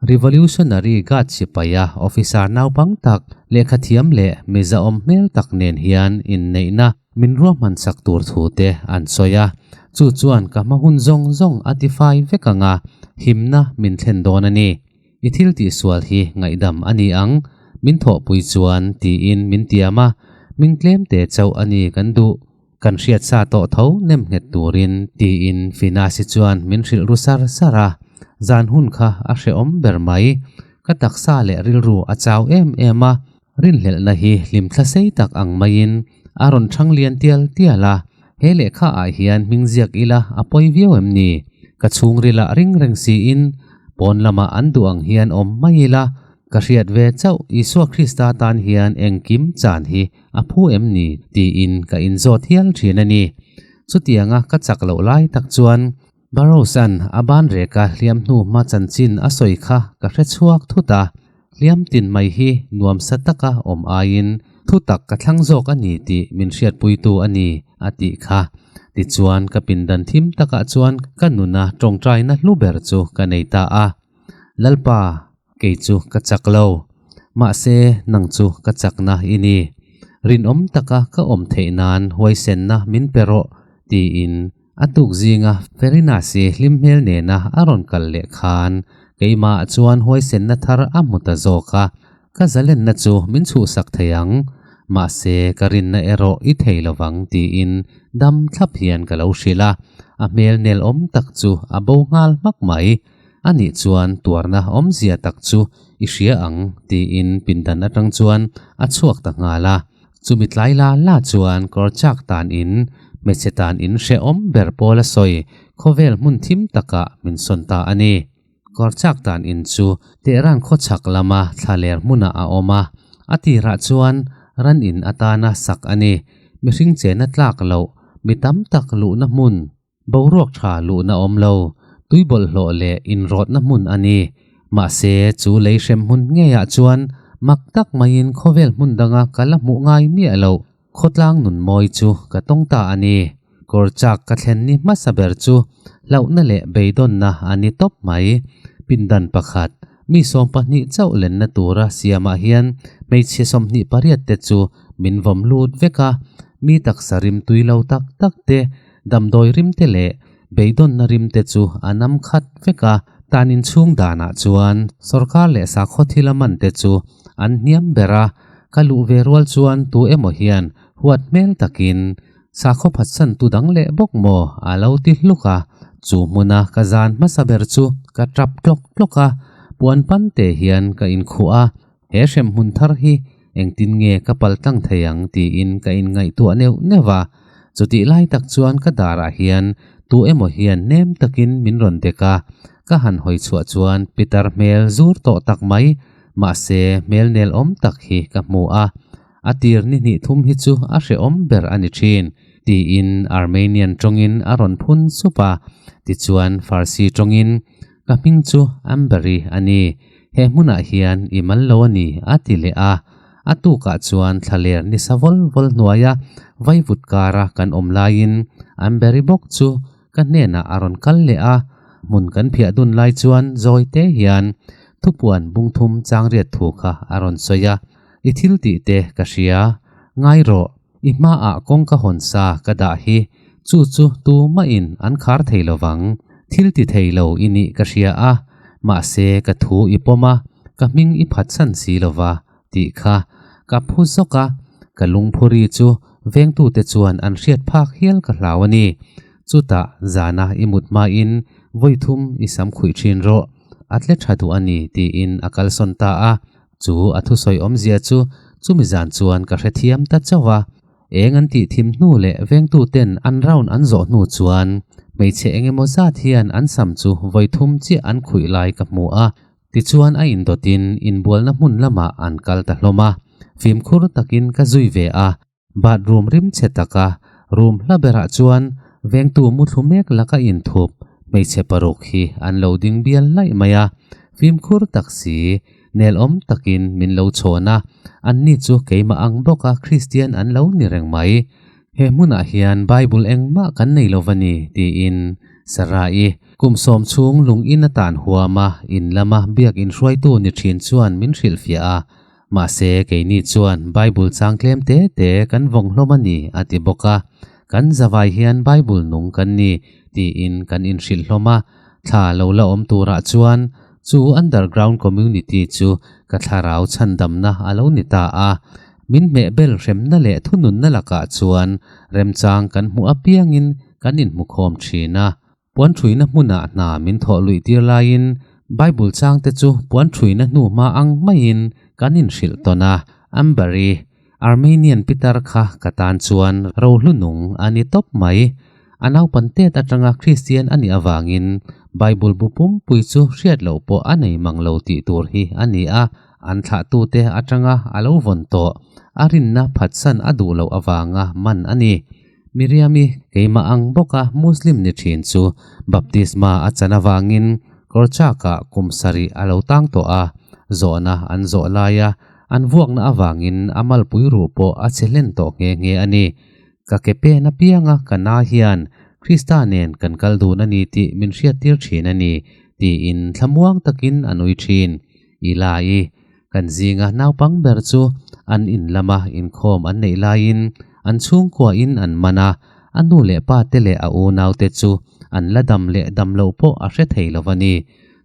S1: Revolutionary Guard sipaia officer naupang tak, lehkhathiam leh mizaawm hmel tak nen hian inneihna min ruahman sak tur thu te an sawi a. Chu chuan ka hma hun zawng zawng a tifai vek ang a, himna min thlen dawn a ni. I thil tihsual hi ngaihdam a ni ang, min thawhpui chuan tiin min tiam a, hming tlem te chauh a ni kan duh. Kan hriat sa tawh tho nem nghet turin tiin Finasi chuan min hrilh ru sar sar a, zan hun kha a hrehawm ber mai. Ka taksa leh rilru a chau em em a, rinhlelhna hi hlimthla sei tak ang maiin a rawn thang lian tial tial a, he lehkha ah hian hming ziak ila a pawi viau em ni? Ka chhungrilah ring reng siin pawn lamah an duh ang hian awm mai ila, ka hriat ve chauh Isua Krista tan hian engkim chan hi A phu em ni? tiin ka inzawt hial thin a ni. Chutianga ka chak loh lai tak chuan Burroughs-a'n a ban reka hliam hnu hma chanchin a sawi kha ka hre chhuak thut a, hliam tin mai hi nuamsa taka awm aiin thu tak ka thlang zawk a ni tih min hriatpuitu a ni a tih kha. Tichuan ka pindan thim takah chuan ka nuna tawngtaina hlu ber chu ka nei ta a. Lalpa! Kei chu ka chak lo. Mahse, nang chu ka chakna i ni. Rinawm taka ka awm theih nan huaisenna min pe rawh, tiin a tuk zinga Ferinasi hlim hmel nena a rawn kal leh khan keimah chuan huaisenna thar a hmu ta zawk a, ka zalenna chu min chhuhsak thei ang, mahse ka rinna erawh i thei lovang tiin dam thlap hian ka lo hrilh a, a hmel nelawm tak chu a bo nghal hmak mai. A nih chuan tuarna awmzia tak chu i hria ang tiin pindan atang chuan a chhuak ta nghal a. Chumi tlai la la chuan kawr chak tan in hmeichhe tan in hrehawm ber pawl a sawi khawvel hmun thim takah min sawn ta a ni. Kawr chak tan in chu Tehran khawchhak lama thlaler hmunah a awm a, a tirah chuan ran in atana sak a ni. Mihring chena tlak loh, mi tam tak luhna hmun, Boruak tha luhna awm lo, tui bawlhhlawh leh inrawtna hmun a ni. Mahse, chu lei hrem hmun ngeiah chuan mak tak maiin khawvel hmun danga ka la hmuh ngai miah loh khawtlang nun mawi chu ka tawng ta a ni. Kawr chak ka thlen ni hmasa ber chu hlauhna leh beidawnna a ni tawp mai. Pindan pakhat, mi 12 chauh lenna tura siamah hian hmeichhe 28 te chu min vawm lut vek a, mi taksa rim tui lo tak tak te Damdawi rimte leh beidawnna rimte chu a nam khat vek a, tan inchhung danah chuan sorkar leh sakhaw thil a mante chu an hniam ber a, ka luh ve rual chuan tu emaw hian huat hmel takin sakhaw phatsan tu dang leh bawk maw a lo ti hluk a, chu hmuna ka zan hmasa ber chu ka tap tlawk tlawk a, puan pante hian ka inkhuh a, He hremhmun thar hi engtin nge ka pal tlang thei ang tiin ka inngaihtuah neuh neuh a. Chutih lai tak chuan ka darah hian tu emaw hian nem takin min rawn dek a, ka han hawi chhuah chuan Peter hmel zur tawh tak mai, mahse hmel nel awm tak hi ka hmu a. A tir ni hnih thum hi chu a hrehawm ber a ni thin, tiin Armenian tawngin a rawn phun sup a. Tichuan Farsi tawngin, Ka hming chu Amber-i a ni, he hmunah hian i mal lo a ni, a ti leh a. A tukah chuan thlaler ni sa vawl vawl hnuaia vaivut kara kan awm laiin Amber-i bawk chu ka hnenah a rawn kal leh a. Hmun kan phiah dun lai chuan zawi te hian thupuan bungthum changriat thu kha a rawn sawi a. I thil tih te ka hria, ngai rawh, i hmaah kawngka hawn sa ka dah hi, chu chu tu mahin an khar thei lo vang. Thil ti thei lo i nih ka hria a, mahse ka thu i pawm a, ka hming i phatsan si lo va, tih kha ka phu zawk a, ka lungphuri chu vengtute chuan an hriat phak hial ka hlau a ni. Chutah zana i mut hmain vawi thum i sam khuih thin rawh, a tle tha duh a ni, tiin a kalsawn ta a. Chu a thusawi awmzia chu chumi zan chuan ka hrethiam ta chauh a, eng an tih thim hnu leh vengtuten an round an zawh hnu chuan hmeichhe eng emaw zat hian an sam chu vawi thum chiah an khuih lai ka hmu a, tichuan a indawtin inbualna hmun lamah an kal ta hlawm a, fimkhur takin ka zui ve a. Bathroom rim chhe taka room hla berah chuan vengtu muthlu mek laka inthup hmeichhe paruk hi an lo ding bial laih mai a, fimkhur tak si, nelawm takin min lo chhawn a, anni chu keimah ang bawka Kristian an lo ni reng mai. He hmunah hian Bible engmah kan nei lo va ni, tiin Sarah-i kum sawm chhung lung in atan huama in lama biak inhruaitu ni thin chuan min hrilhfiah a, Mahse, keini chuan Bible chang tlem te te kan vawng hlawm a ni, a ti bawk a. Kan zavai hian Bible nung kan ni, tiin kan inhrilh hlawm a. Thla lo la awm turah chuan chu underground community chu ka thlarau chhandamna a lo ni ta a. Min hmehbel hremna leh thununna lakah chuan remchang kan hmuh apiangin kan inhmukhawm thin a. Puan ṭhuina hmunah hna min thawh luih tir laiin Bible changte chu puan ṭhuina hnu hma ang maiin kan inhrilh tawn a. Amber-i, Armenian pitar kha ka tan chuan rohlu nung a ni tawp mai. A naupan tet aṭanga Kristian a nih avangin Bible bu pumpui chu hriat loh pawh a nei mang lo tih tur hi a ni a. An thlahtute aṭanga a lo vawn tawh a rinna phatsan a duh loh avanga man a ni. Miriam-i keimah ang bawka Muslim ni thin chu baptisma a chan avangin Korchak-ah kum sarih a lo tang tawh a, zawhna an zawh laia an vuakna avangin a malpui ruh pawh a che hlen tawh nghe nghe a ni. Ka ke pen apianga ka na hian Krista nen kan kal dun a ni tih min hriattir thin a ni, tiin thlamuang takin a nui thin. Eli-i Kan zinga naupang ber chu an in lama inkhawm an neih laiin an chhungkuain an man a, a nu leh pa te leh a unaute chu an la dam leh dam loh pawh a hre thei lo a ni.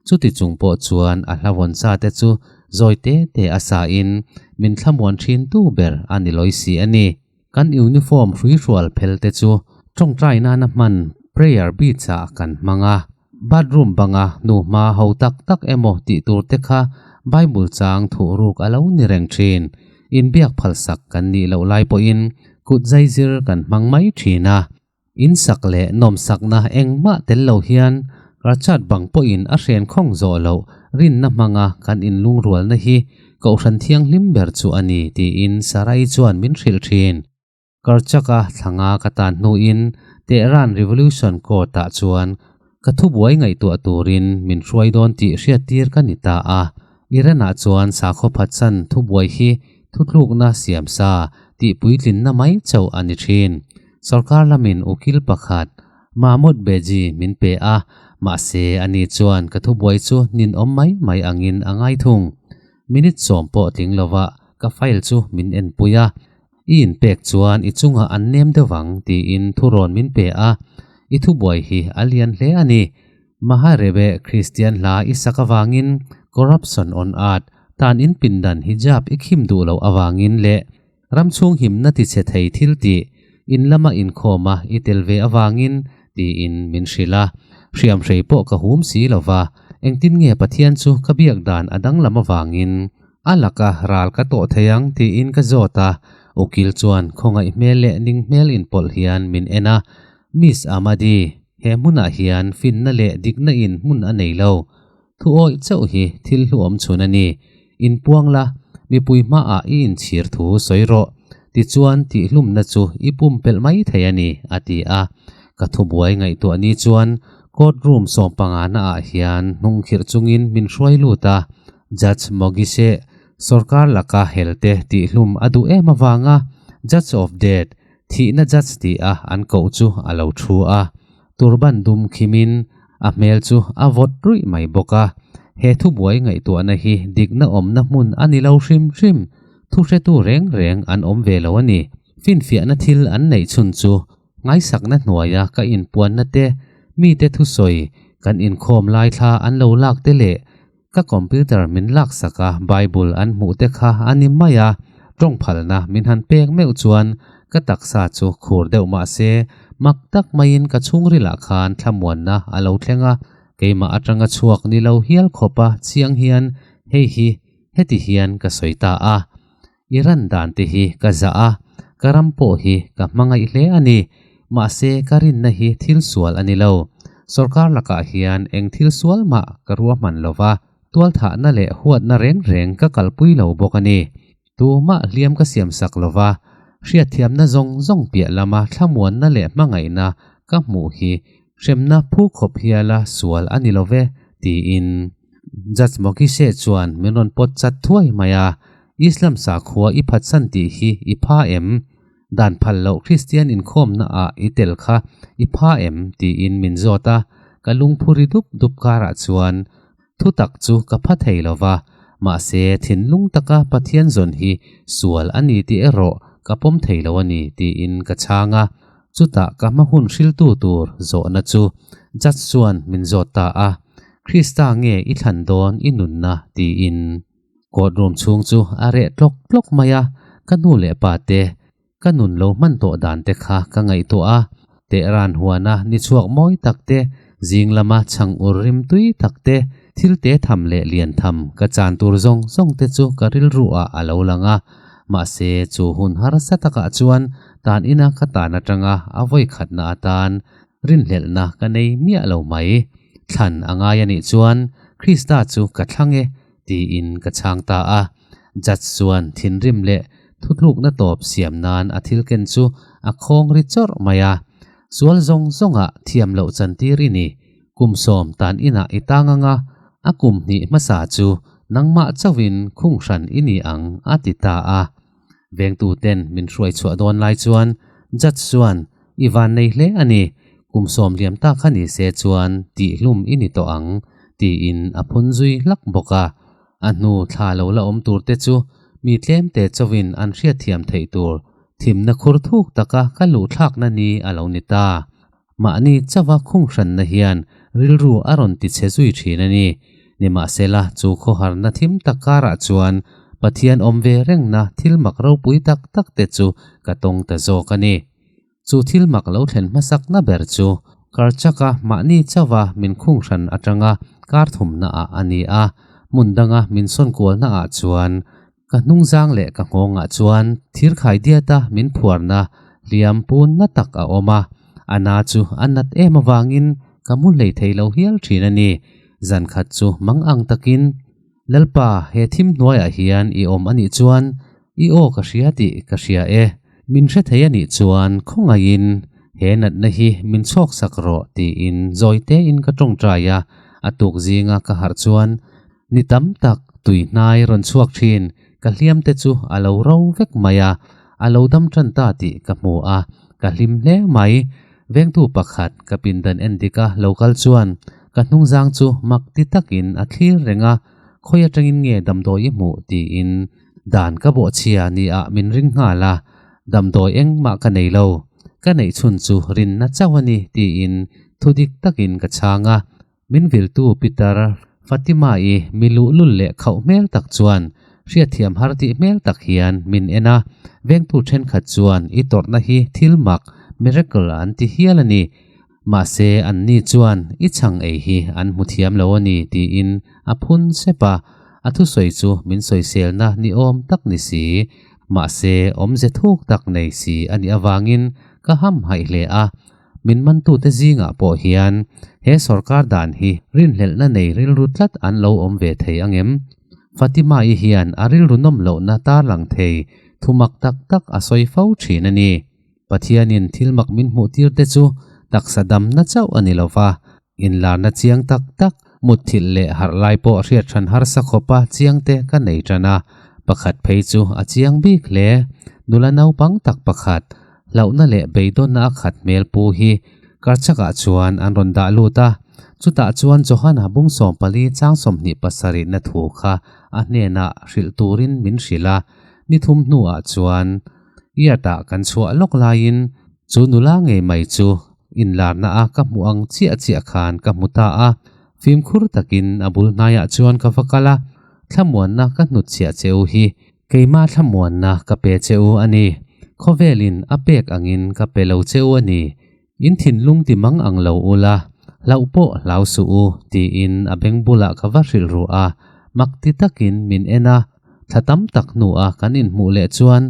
S1: Chuti chung pawh chuan a hlavawn sa te chu zawi te te a sain min thlamuan thin tu ber a ni lawi si a ni. Kan uniform hruihrual phel te chu tawngtai nana hman prayer beads ah kan hmang a, bathroom banga hnuhma ho tak tak emaw tih tur te kha Bible chang thuhruk a lo ni reng thin. Inbiak phalsak kan nih loh lai pawhin kut zaizir kan hmang mai thin a. In sak leh nawmsakna engmah tel lo hian Rachad bang pawhin a hren khawng zawh loh rinna hmanga kan inlungrualna hi Kohhran thianghlim ber chu a ni tiin Sarai chuan min hrilh thin. Karchaka thlanga ka tan hnuin Tehran Revolution Court-ah chuan ka thubuai ngaihtuah turin min hruai dawn tih hriattir ka ni ta a. Iran-ah chuan sakhaw phatsan thubuai hi thutlukna siam sa tih puitlinna mai chauh a ni thin. Sorkar lamin ukil pakhat Mahmoud Beji min pe a, mahse ani chuan ka thubuai chu ninawm mai mai angin a ngai thung. Minute sawm pawh tling lova ka file chu min enpui a. I inpek chuan i chungah an nem deuh ang tiin thurawn min pe a, i thubuai hi a lian hle a ni. Maharebe Kristian hla i sak avangin Corruption on Earth tan in pindan hijab i khim duh loh avangin leh ram chhung himna tichhe thei thil tih in lama inkhawma i tel ve avangin tiin min hrilh a. Hriamhrei pawh ka hum si lova, engtin nge Pathian chu ka biak dan a danglam avangin A laka ral ka tawh thei ang tiin ka zawt a, ukil chuan khawngaih hmel leh ning hmel inpawlh hian min en a, Miss Amadi, he hmunah hian finna leh dikna in hmun a nei lo. Thu awih chauh hi thil hluawm chhun a ni. Inpuang la, mipui hmaah i inchhir thu sawi rawh. Tichuan tihhlumna chu i pumpelh mai thei a ni, a ti a. Ka thubuai ngaihtuah ni chuan court room sawmpangana ah hian hnungkhirh chungin min hruai lut a, Judge Mogise sorkar laka helte tihhlum a duh em avanga Judge of Death, thihna judge ti a an koh chu a lo thu a. Turban dum khimin a hmel chu a vawt ruih mai bawk a. He thubuai ngaihtuahna hi dikna awmna hmun a ni lo hrim hrim. Thuhretu reng reng an awm ve lo a ni. Finfiahna thil an neih chhun chu Ngaisakna hnuaia ka inpuanna te, mite thusawi kan inkhawm lai thla an lo lak te leh ka computer min laksak a Bible an hmuh te kha a ni mai a, tawng phalna min han pek meuh chuan ka taksa chu khur deuh mah se mak tak maiin ka chhungrilah khan thlamuanna a lo thleng a, keimah atanga chhuak ni lo hial khawpa chiang hian hei hi heti hian ka sawi ta a. I ran dan te hi ka zah a, ka ram pawh hi ka hmangaih hle a ni. Mahse ka rinna hi thil sual a ni lo. Sorkar lakah hian eng thil sual mah ka ruahman lo va, tualthahna leh huatna reng reng ka kalpui lo bawk a ni. Tumah hliam ka siamsak lo va, hriatthiamna zawng zawng piah lama thlamuanna leh hmangaihna ka hmuh hi hremna phu khawp hiala sual a ni lo ve, tiin. Judge Mokishe chuan min rawn pawt chat thuai mai a, Islam sakhua i phatsan tih hi i pha em? Dan phal loh Kristian inkhawmna ah i tel kha i pha em? tiin min zawt a, ka lungphu ri dup dup karah chuan thutak chu ka pha thei lo va, mahse thinlung taka Pathian zawn hi sual a ni tih erawh ka pawm thei lo a ni tiin ka chhang a, chutah ka hma hun hriltu tur zawhna chu Judge chuan min zawt ta a, Krista nge i thlan dawn i nunna tiin. Court room chhung chu a reh tlawk tlawk mai a, ka nu leh pa te, ka nun lo hman tawh dan te kha ka ngaihtuah a, Tehran huana ni chhuak mawi tak te, zing lama chhang ur rim tui tak te, thil te tham leh lian tham ka chan tur zawng zawng te chu ka rilru ah a lo lang a, mahse chu hun harsa takah chuan tan ina ka tan atanga a vawi khatna atan rinhlelhna ka nei miah lo mai. Thlan a ngai a nih chuan Krista chu ka thlang e tiin ka chhang ta a. Judge chuan thinrim leh thutlukna tawp siam nan a thil ken chu a khawng ri chawrh mai a. Sual zawng zawngah thiam loh chantir i ni. Kum sawm tan inah i tang ang a, a kum hnih hmasa chu nangmah chauhin khung hran i ni ang a ti ta a. Vengtuten min hruai chhuah dawn lai chuan Judge chuan I van nei hle a ni, kum sawm liam ta kha ni se chuan tih hlum i ni tawh ang, tiin a phun zui hlak bawk a. A hnu thla lo la awm tur te chu mi tlem te chauhin an hriatthiam theih tur thimna khur thuk taka ka luh thlakna ni a lo ni ta. Mahni chauha khung hranna hian rilru a rawn ti chhe zui thin a ni. Nimahsela, chu khawharna thim tak karah chuan Pathian awm ve rengna thil mak ropui tak tak te chu ka tawng ta zawk a ni. Chu thil mak lo thlen hmasakna ber chu Karchaka mahni chauha min khung hran atanga kar thumnaah a ni a, hmun danga min sawn kualnaah chuan. Ka hnungzang leh ka nghawngah chuan thirkhai diata min phuarna hliam pun na tak a awm a, a na chu a nat em avangin ka mu hlei thei lo hial thin a ni. Zan khat chu mang ang takin, Lalpa, he thim hnuaiah hian i awm a nih chuan i aw ka hria tih ka hria e. Min hre thei a nih chuan khawngaihin he natna hi min chhawk sak rawh tiin zawi tein ka tawngtai a, a tuk zinga ka harh chuan Ni tam tak tui hnai rawn chhuak thin, ka hliam te chu a lo ro vek mai a, a lo dam tan ta tih ka hmu a, ka hlim hle mai. Vengtu pakhat ka pindan en dik a lo kal chuan ka hnungzang chu mak ti takin a thlir reng a, khawi atangin nge damdawi i hmuh tiin dan ka bawhchhia ni ah min ring nghal a, damdawi engmah ka nei lo, ka neih chhun chu rinna chauh a ni tiin thudik takin ka chhang a. Min viltu Peter, Fatima-i mi luhlul leh khauh hmel tak chuan hriatthiam har tih hmel tak hian min en a, vengtu thenkhat chuan i tawrhna hi thil mak, miracle, an ti hial a ni. Mahse, anni chuan i chhang ei hi an hmu thiam lo a ni tiin a phun sep a, a thusawi chu min sawiselna ni awm tak ni si, mahse awmze thuk tak nei si a nih avangin ka hamhaih hle a. Min mantute zingah pawh hian he sorkar dan hi rinhlelhna nei rilru tlat an lo awm ve thei ang em? Fatima-i hian a rilru nawm lohna tarlang thei thumak tak tak a sawi fo thin a ni. Pathianin thil mak min hmuh tir te chu taksa damna chauh a ni lo va, inlarna chiang tak tak, mutthilh leh harh lai pawh hriat hran harsa khawpa chiang te ka nei tan a, pakhat phei chu a chiang bik hle. Nula naupang tak pakhat, Hlauhna leh beidawnna a khat hmel pu hi karchakah chuan an rawn dah lut a, chutah chuan Johana bung 14 chang 27 na thu kha a hnenah hrilh turin min hrilh a, ni thum hnuah chuan Yard-ah kan chhuah lawk laiin chu nula ngei mai chu inlarna a ka hmuh ang chiah chiah khan ka hmu ta a, fimkhur takin a bul hnaiah chuan ka va kal a, thlamuanna ka hnutchhiah che u hi Keimah thlamuanna ka pe che u a ni. Khawvelin a pek angin ka pe lo che u a ni. In thinlung ti mang ang lo u la, hlauh pawh hlau suh u, tiin a beng bulah ka va hrilh ruh a. Mak ti takin min en a, thla tam tak hnuah kan inhmuh leh chuan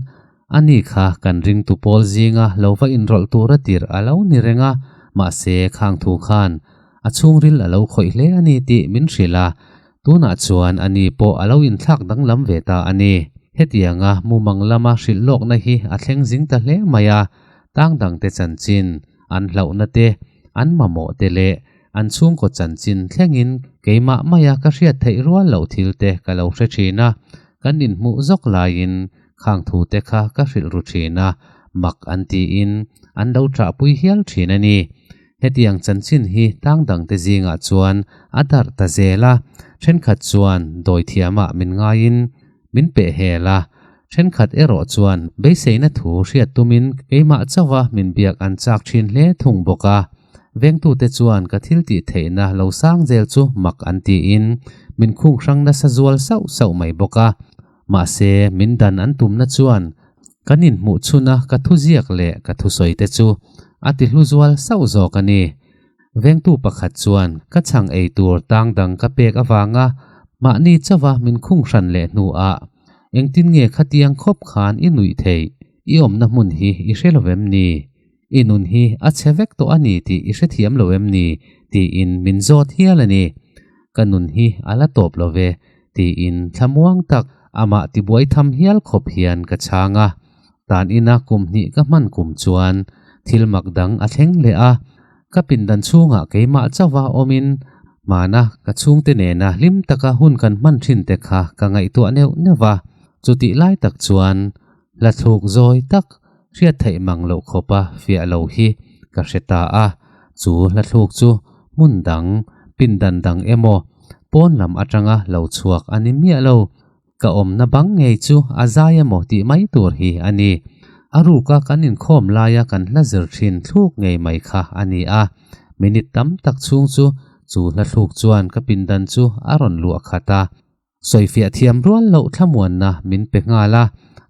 S1: ani kha kan ringtu pawl zinga lo va inrawlh tura tirh a lo ni reng a, mahse khang thu khan a chhungril a lo khawih hle a ni tih min hrilh a. Tunah chuan a ni pawh a lo inthlak danglam ve ta a ni. Hetianga mumang lama hrilh lawkna hi a thleng zing ta hle mai a, tang dangte chanchin, an hlauhna te, an mamawh te leh an chhungkaw chanchin thlengin keimah maia ka hriat theih rual loh thil te ka lo hre thin a, kan inhmuh zawk laiin khang thu te kha ka hrilh ru thin a, mak an tiin an lo ṭahpui hial thin a ni. Hetiang chanchin hi tlang dangte zingah chuan a darh ta zel a, thenkhat chuan dawithiamah min ngaiin min peh hel a, thenkhat erawh chuan beiseina thu hriat tumin keimah chauha min biak an chak thin hle thung bawk a. Vengtute chuan ka thil tih theihna lo sang zel chu mak an tiin min khung hrang nasa zual sauh sauh mai bawk a. Mahse, min dan an tumna chuan kan inhmuh chhuna ka thuziak leh ka thusawi te chu a ti hlu zual sauh zawk a ni. Vengtu pakhat chuan ka chhang ei tur tang dang ka pek avanga mahni chauha min khung hran leh hnuah, Engtin nge khatiang khawp khan i nuih theih? I awmna hmun hi i hre lo em ni? I nun hi a chhe vek tawh a ni tih i hrethiam lo em ni? tiin min zawt hial a ni. Ka nun hi a la tawp lo ve, tiin thlamuang tak amah tibuai tham hial khawp hian ka chhang a. Tan ina kum hnih ka hman kum chuan thil mak dang a thleng leh a, ka pindan chhungah keimah chauha awmin hmana ka chhungte nena hlim taka hun kan hman thin te kha ka ngaihtuah neuh neuh va. Chutih lai tak chuan hla thluk zawi tak hriat theih mang loh khawpa fiah lo hi ka hre ta a, chu hla thluk chu hmun dang, pindan dang emaw pawn lam atanga lo chhuak a ni miah lo. Ka awmna bang ngei chu a zai emaw tih mai tur hi a ni. A ruka kan inkhawm laia kan hla zir thin thluk ngei mai kha a ni a. Minute tam tak chhung chu chu hla thluk chuan ka pindan chu a rawn luah khat a. Sawifiah thiam rual loh thlamuanna min pe nghal a,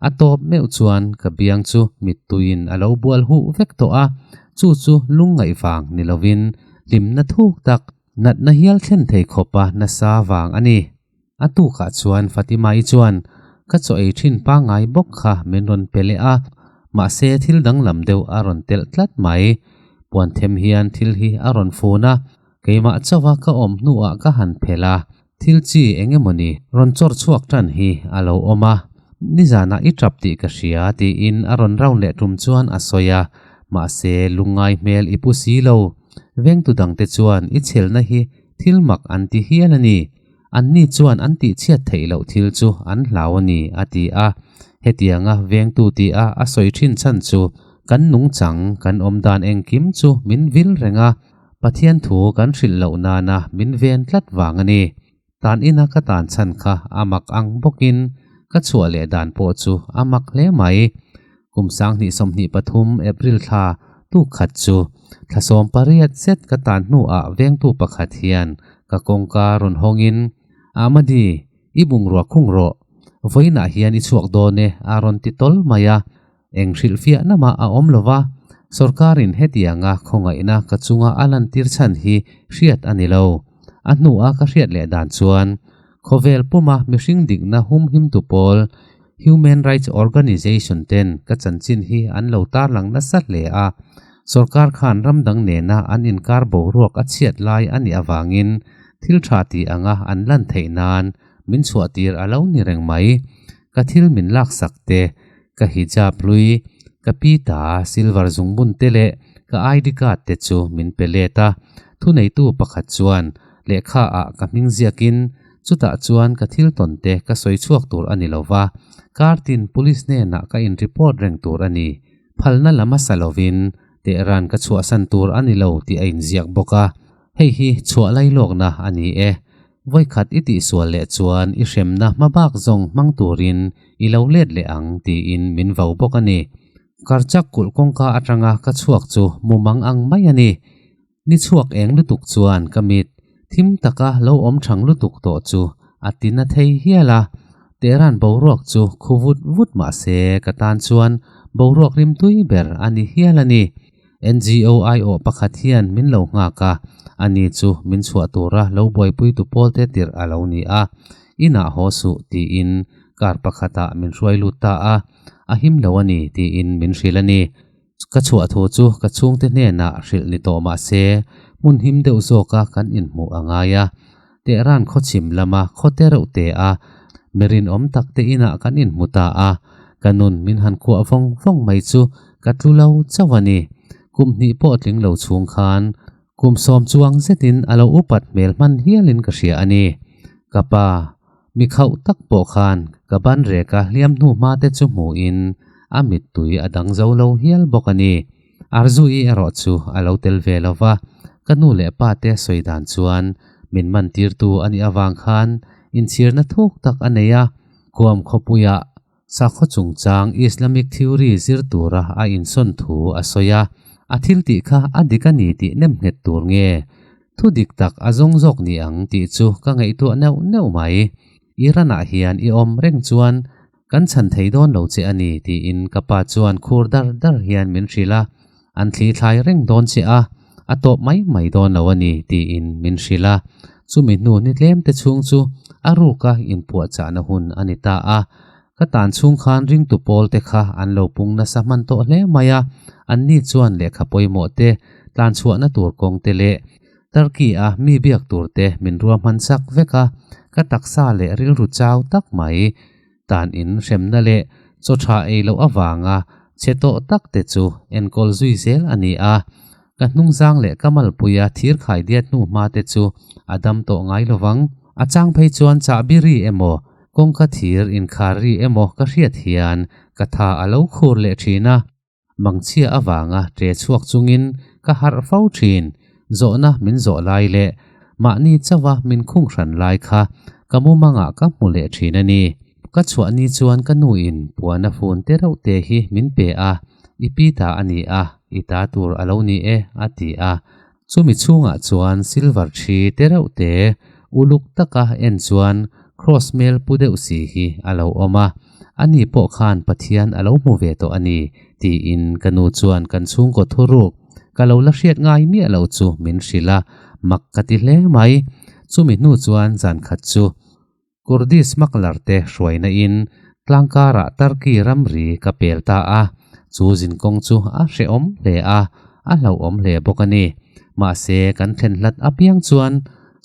S1: a tawp meuh chuan ka biang chu mittuiin a lo bual huh vek tawh a, chu chu lungngaih vang ni lovin hlimna thuk tak, natna hial thlen thei khawpa nasa vang a ni. A tukah chuan Fatima-i chuan, Ka chaw ei thin pangngai bawk kha min rawn pe leh a, mahse thil danglam deuh a rawn telh tlat mai. Puan them hian thil hi a rawn fun a, keimah chauha ka awm hnuah ka han phelh a, thil chi eng emawni rawn chawr chhuak tan hi a lo awm a. Nizanah i tap tih ka hria tiin a rawn round leh tum chuan a sawi a, mahse lungngai hmel i pu si lo. Vengtu dangte chuan i chhelna hi thil mak an ti hial a ni. Anni chuan an tihchhiat theih loh thil chu an hlau a ni, a ti a. Hetianga vengtu tia a sawi thin chhan chu kan nungchang, kan awmdan engkim chu min vil reng a, Pathian thu kan hrilh loh nana min ven tlat vang a ni. Tan ina ka tan chhan kha a mak ang bawkin ka chhuah leh dan pawh chu a mak hle mai. Kum 2023 April thla tuk khat chu thla 18 zet ka tan hnuah vengtu pakhat hian ka kawngka rawn hawngin, Ahmadi, i bungrua khung rawh. Vawiinah hian i chhuak dawn e, a rawn ti tawl mai a. Eng hrilhfiah namah a awm lo va, sorkarin hetianga khawngaihna ka chunga a lantir chhan hi hriat a ni lo. A hnua ka hriat leh dan chuan, khawvel puma mihring dikna humhimtu pawl, Human Rights Organization ten ka chanchin hi an lo tarlang nasa hle a, sorkar khan ram dang nena an inkar boruak a chhiat lai a nih avangin thil tha tih anga an lan theih nan min chhuahtir a lo ni reng mai. Ka thil min laksak te, ka hijab hlui, ka pi ta silver zungbun te leh ka ID card te chu min pe let a. Thuneitu pakhat chuan lehkha ah ka hming ziakin Chutah chuan ka thil tawn te ka sawi chhuak tur a ni lo va, kar tin police hnenah ka in report reng tur a ni. Phalna la hmasa lovin Tehran ka chhuahsan tur a ni lo tih a inziak bawk a. Hei hi chhuah lailawkna a ni e. Vawikhat i tihsual leh chuan i hremna hma bak zawng hmang turin i lo let leh ang tiin min vau bawk a ni. Karchak kulh kawngka atanga ka chhuak chu mumang ang mai a ni. Ni chhuak eng lutuk chuan ka mit thim taka lo awm thang lutuk tawh chu a ti na thei hial a. Tehran boruak chu khu vut vut mah se ka tan chuan boruak rimtui ber a ni hial a ni. NGO aiawh pakhat hian min lo nghak a, ani chu min chhuah tura lo buaipuitu pawlte tirh a lo ni a. Inah haw suh tiin car pakhatah min hruai lut ta a, a him lo a ni tiin min hrilh a ni. Ka chhuah thu chu ka chhungte hnenah hrilh ni tawh mah se, hmun him deuh zawka kan inhmuh a ngai a. Tehran khawchhim lama khaw te reuh te a, mi rinawm tak te inah kan inhmu ta a. Ka nun min han kuah vawng vawng mai chu ka tlu lo chauh a ni. Kum hnih pawh tling lo chhung khan kum sawm chuang zetin a lo upat hmel hman hialin ka hria a ni. Ka pa, Mi khauh tak pawh khan ka ban reka hliam hnu hma te chu hmuhin a mittui a dang zo lo hial bawk a ni. Arzui erawh chu a lo tel ve lo va, ka nu leh pa te sawi dan chuan min man tirtu a nih avang khan inchhirna thuk tak a nei a, Kuam khawpuiah sakhaw chungchang Islamic theory zir tura a insawn thu a sawi a, a thil tih kha a dik a ni tih nem nghet tur nge? Thu dik tak a zawng zawk ni ang tih chu ka ngaihtuah neuh neuh mai. Iran-ah hian i awm reng chuan kan chhan thei dawn lo che a ni tiin ka pa chuan khur dar dar hian min hrilh a, an thli thlai reng dawn che a, a tawp mai mai dawn lo a ni tiin min hrilh a. Chumi hnu ni tlem te chhung chu a ruka inpuahchahna hun a ni ta a. Ka tan chhung khan ringtu pawl te kha an lo pung nasa hman tawh hle mai a, anni chuan lehkha pawimawh te, tlanchhuahna tur kawng te leh Turkey-a mi biak tur te min ruahman chak vek a, ka taksa leh rilru chau tak mai. Tan in hremna leh chaw tha ei loh avanga chhe tawh tak te chu enkawl zui zel a ni a. Ka hnungzang leh ka malpuia thir khai diat hnu hma te chu a dam tawh ngai lovang. A chang phei chuan chahbi ri emaw, kawngka thir inkhar ri emaw ka hriat hian ka tha a lo khur leh thin a. Mangchhia avanga ṭe chhuak chungin ka harh fo ṭhin. Zawhna min zawh lai leh mahni chauha min khung hran lai kha ka mumangah ka hmu leh ṭhin a ni. Ka chhuah ni chuan ka nuin puana fun te reuh te hi min pe a, I pi ta a ni a, i ta tur a lo ni e, a ti a. Chumi chhungah chuan silver ṭhi te reuh te uluk taka en chuan cross hmel pu deuh si hi a lo awm a, ani pawh khan Pathian a lo hmu ve tawh a ni, tiin ka nu chuan kan chhungkaw thuruk ka lo la hriat ngai miah lo chu min hrilh a, mak ka ti hle mai. Chumi hnu chuan zan khat chu Kurdish smuggler te hruaina in. Tlangkarah Turkey ramri ka pel ta a, chu zinkawng chu a hrehawm hle a, a hlauhawm hle bawk a ni. Mahse, kan thlen hlat apiang chuan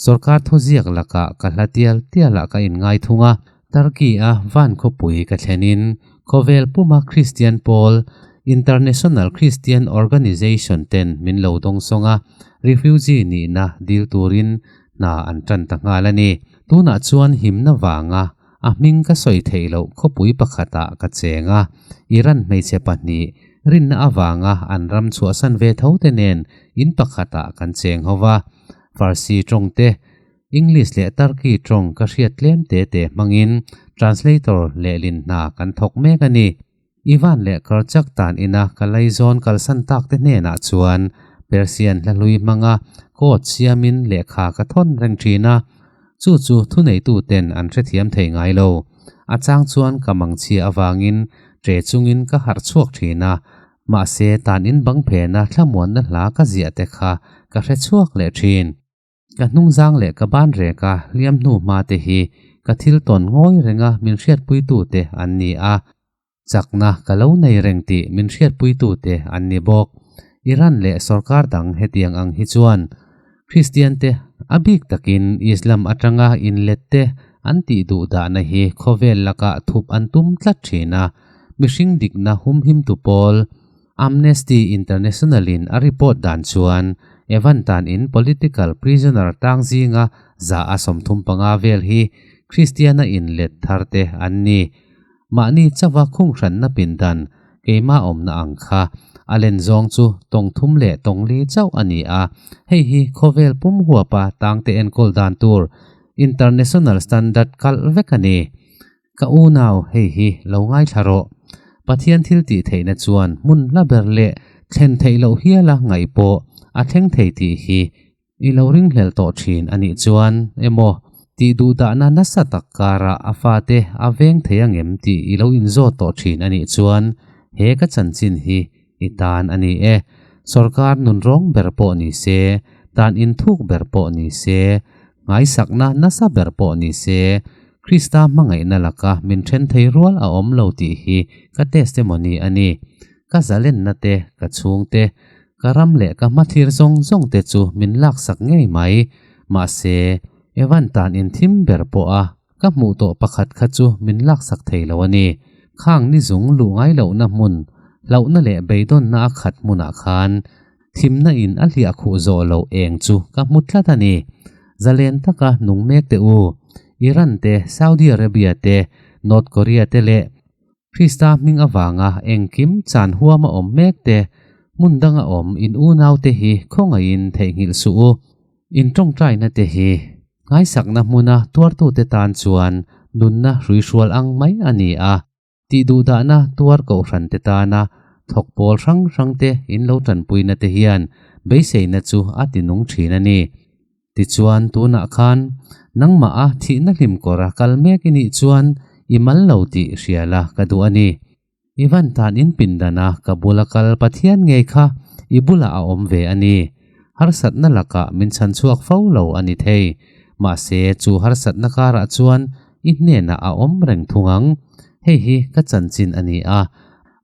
S1: sorkar thuziak lakah ka hla tial tialah ka inngai thung a. Turkey-a van khawpui ka thlenin khawvel puma Kristian pawl, International Christian Organization, ten min lo dawngsawng a, refugee nihna dil turin hna an tan ta nghal a ni. Tunah chuan himna vanga a hming ka sawi theih loh khawpui pakhatah ka cheng a, Iran hmeichhe pahnih rinna avanga an ram chhuahsan ve tho te nen in pakhatah kan cheng ho va. Farsi tawng te, English leh Turkey tawng ka hriat tlem te te hmangin translator lehlin hna kan thawk mek a ni. Ivan leh Karchak tan ina ka laizawn kalsan tak te hnenah chuan Persian hla hlui hmanga code siamin lehkha ka thawn reng thin a, chu chu thuneituten an hrethiam thei ngai lo. A chang chuan ka mangchhia avangin ṭe chungin ka harh chhuak thin a, mahse tan in bang phena thlamuanna hla ka ziah te kha ka hre chhuak leh thin. Ka hnungzang leh ka ban reka hliam hnu hma te hi ka thil tawn ngawi renga min hriatpuitute an ni a, chakna ka lo nei reng tih min hriatpuitute an ni bawk. Iran leh sorkar dang hetiang ang hi chuan Kristian te a bik takin Islam atanga inlet te an tih duh dahna hi khawvel lakah thup an tum tlat thin a, mihring dikna humhimtu pawl Amnesty International-in a report dan chuan Evan tan in political prisoner tang zinga za a 35 vel hi Kristiana inlet thar te an ni. Mahni chauha khunghranna pindan keimah awmna ang kha a len zawng chu tawng thum leh tawng li chauh a ni a, hei hi khawvel pum huapa tangte enkawl dan tur international standard kalh vek a ni. Ka unau, hei hi lo ngaithla rawh. Pathian thil tih theihna chuan hmun hla ber leh thlen theih loh hiala ngaih pawh a thleng thei tih hi i lo ringhlel tawh thin a nih chuan emaw tih duhdahna nasa tak karah a fate a veng thei angem tih i lo inzawt tawh thin a nih chuan he ka chanchin hi i tan a ni e. Sorkar nunrawng ber pawh ni se, tan inthuk ber pawh ni se, ngaisakna nasa ber pawh ni se, Krista hmangaihna laka min then thei rual a awm lo tih hi ka testimony a ni. Ka zalenna te, ka chhungte, ka ram leh ka hmathlir zawng zawng te chu min laksak ngei mai. Mahse, Evan tan inthim ber pawha Ka hmuh tawh pakhat kha chu min laksak thei lo a ni. Khang ni zung luh ngai lohna hmun, hlauhna leh beidawnna a khat hmunah khan thimna in a hliah khuh zawh loh eng chu ka hmu tlat a ni. Zalen taka nung mek teh u. Iran te, Saudi Arabia te, North Korea te leh Krista hming avanga engkim chan huama awm mek te, hmun danga awm in unaute hi khawngaihin theihnghilh suh u. In tawngtaina te hi ngaisakna hmuna tuartute tan chuan nunna hruihrual ang mai a ni a, tihduhdahna tuar kohhrante tana thawk pawl hrang hrangte in lo tanpuina te hian beiseina chu a tinung thin a ni. Tichuan tunah khan nangmah a thihna hlim kawra kal mek i nih chuan i mal lo tih hria la ka duh a ni. I van tan in pindana ka bula kal Pathian ngei kha i bulah a awm ve a ni. Harsatna lakah min chhan chhuak fo lo a ni thei. Mahse chu harsatna karah chuan i hnenah a awm reng thung ang. Hei hi ka chanchin a ni a.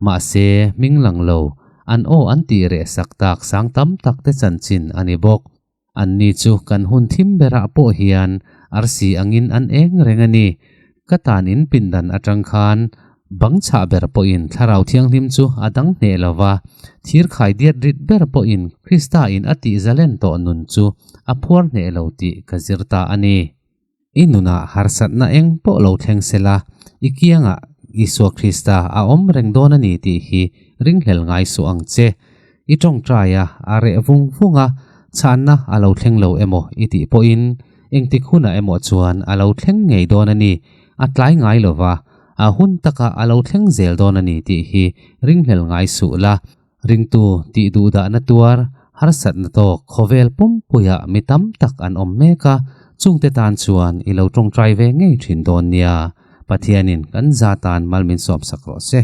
S1: Mahse hming lang lo, an aw an tih reh sak tak sang tam tak te chanchin a ni bawk. Anni chu kan hun thim berah pawh hian arsi angin an eng reng a ni. Ka tan in pindan atang khan bang chhah ber pawhin Thlarau Thianghlim chu a dang hneh lo va, thir khai diat rit ber pawhin Krista in a tih zalen tawh nun chu a phuar hneh lo tih ka zir ta a ni. I nunah harsatna eng pawh lo thleng sela, i kiangah Isua Krista a awm reng dawn a ni tih hi ringhlel ngai suh ang che. I tawngtai a, a reh vung vung a, chhanna a lo thleng lo emaw i tih pawhin engtik hunah emaw chuan a lo thleng ngei dawn a ni, a tlai ngai lo va, a hun takah a lo thleng zel dawn a ni tih hi ringhlel ngai suh la. Ringtu tih duhdahna tuar, harsatna tawk khawvel pumpuiah mi tam tak an awm mek a, chungte tan chuan i lo tawngtai ve ngei thin dawn nia. Pathianin kan za tan mal min sawmsak rawh se.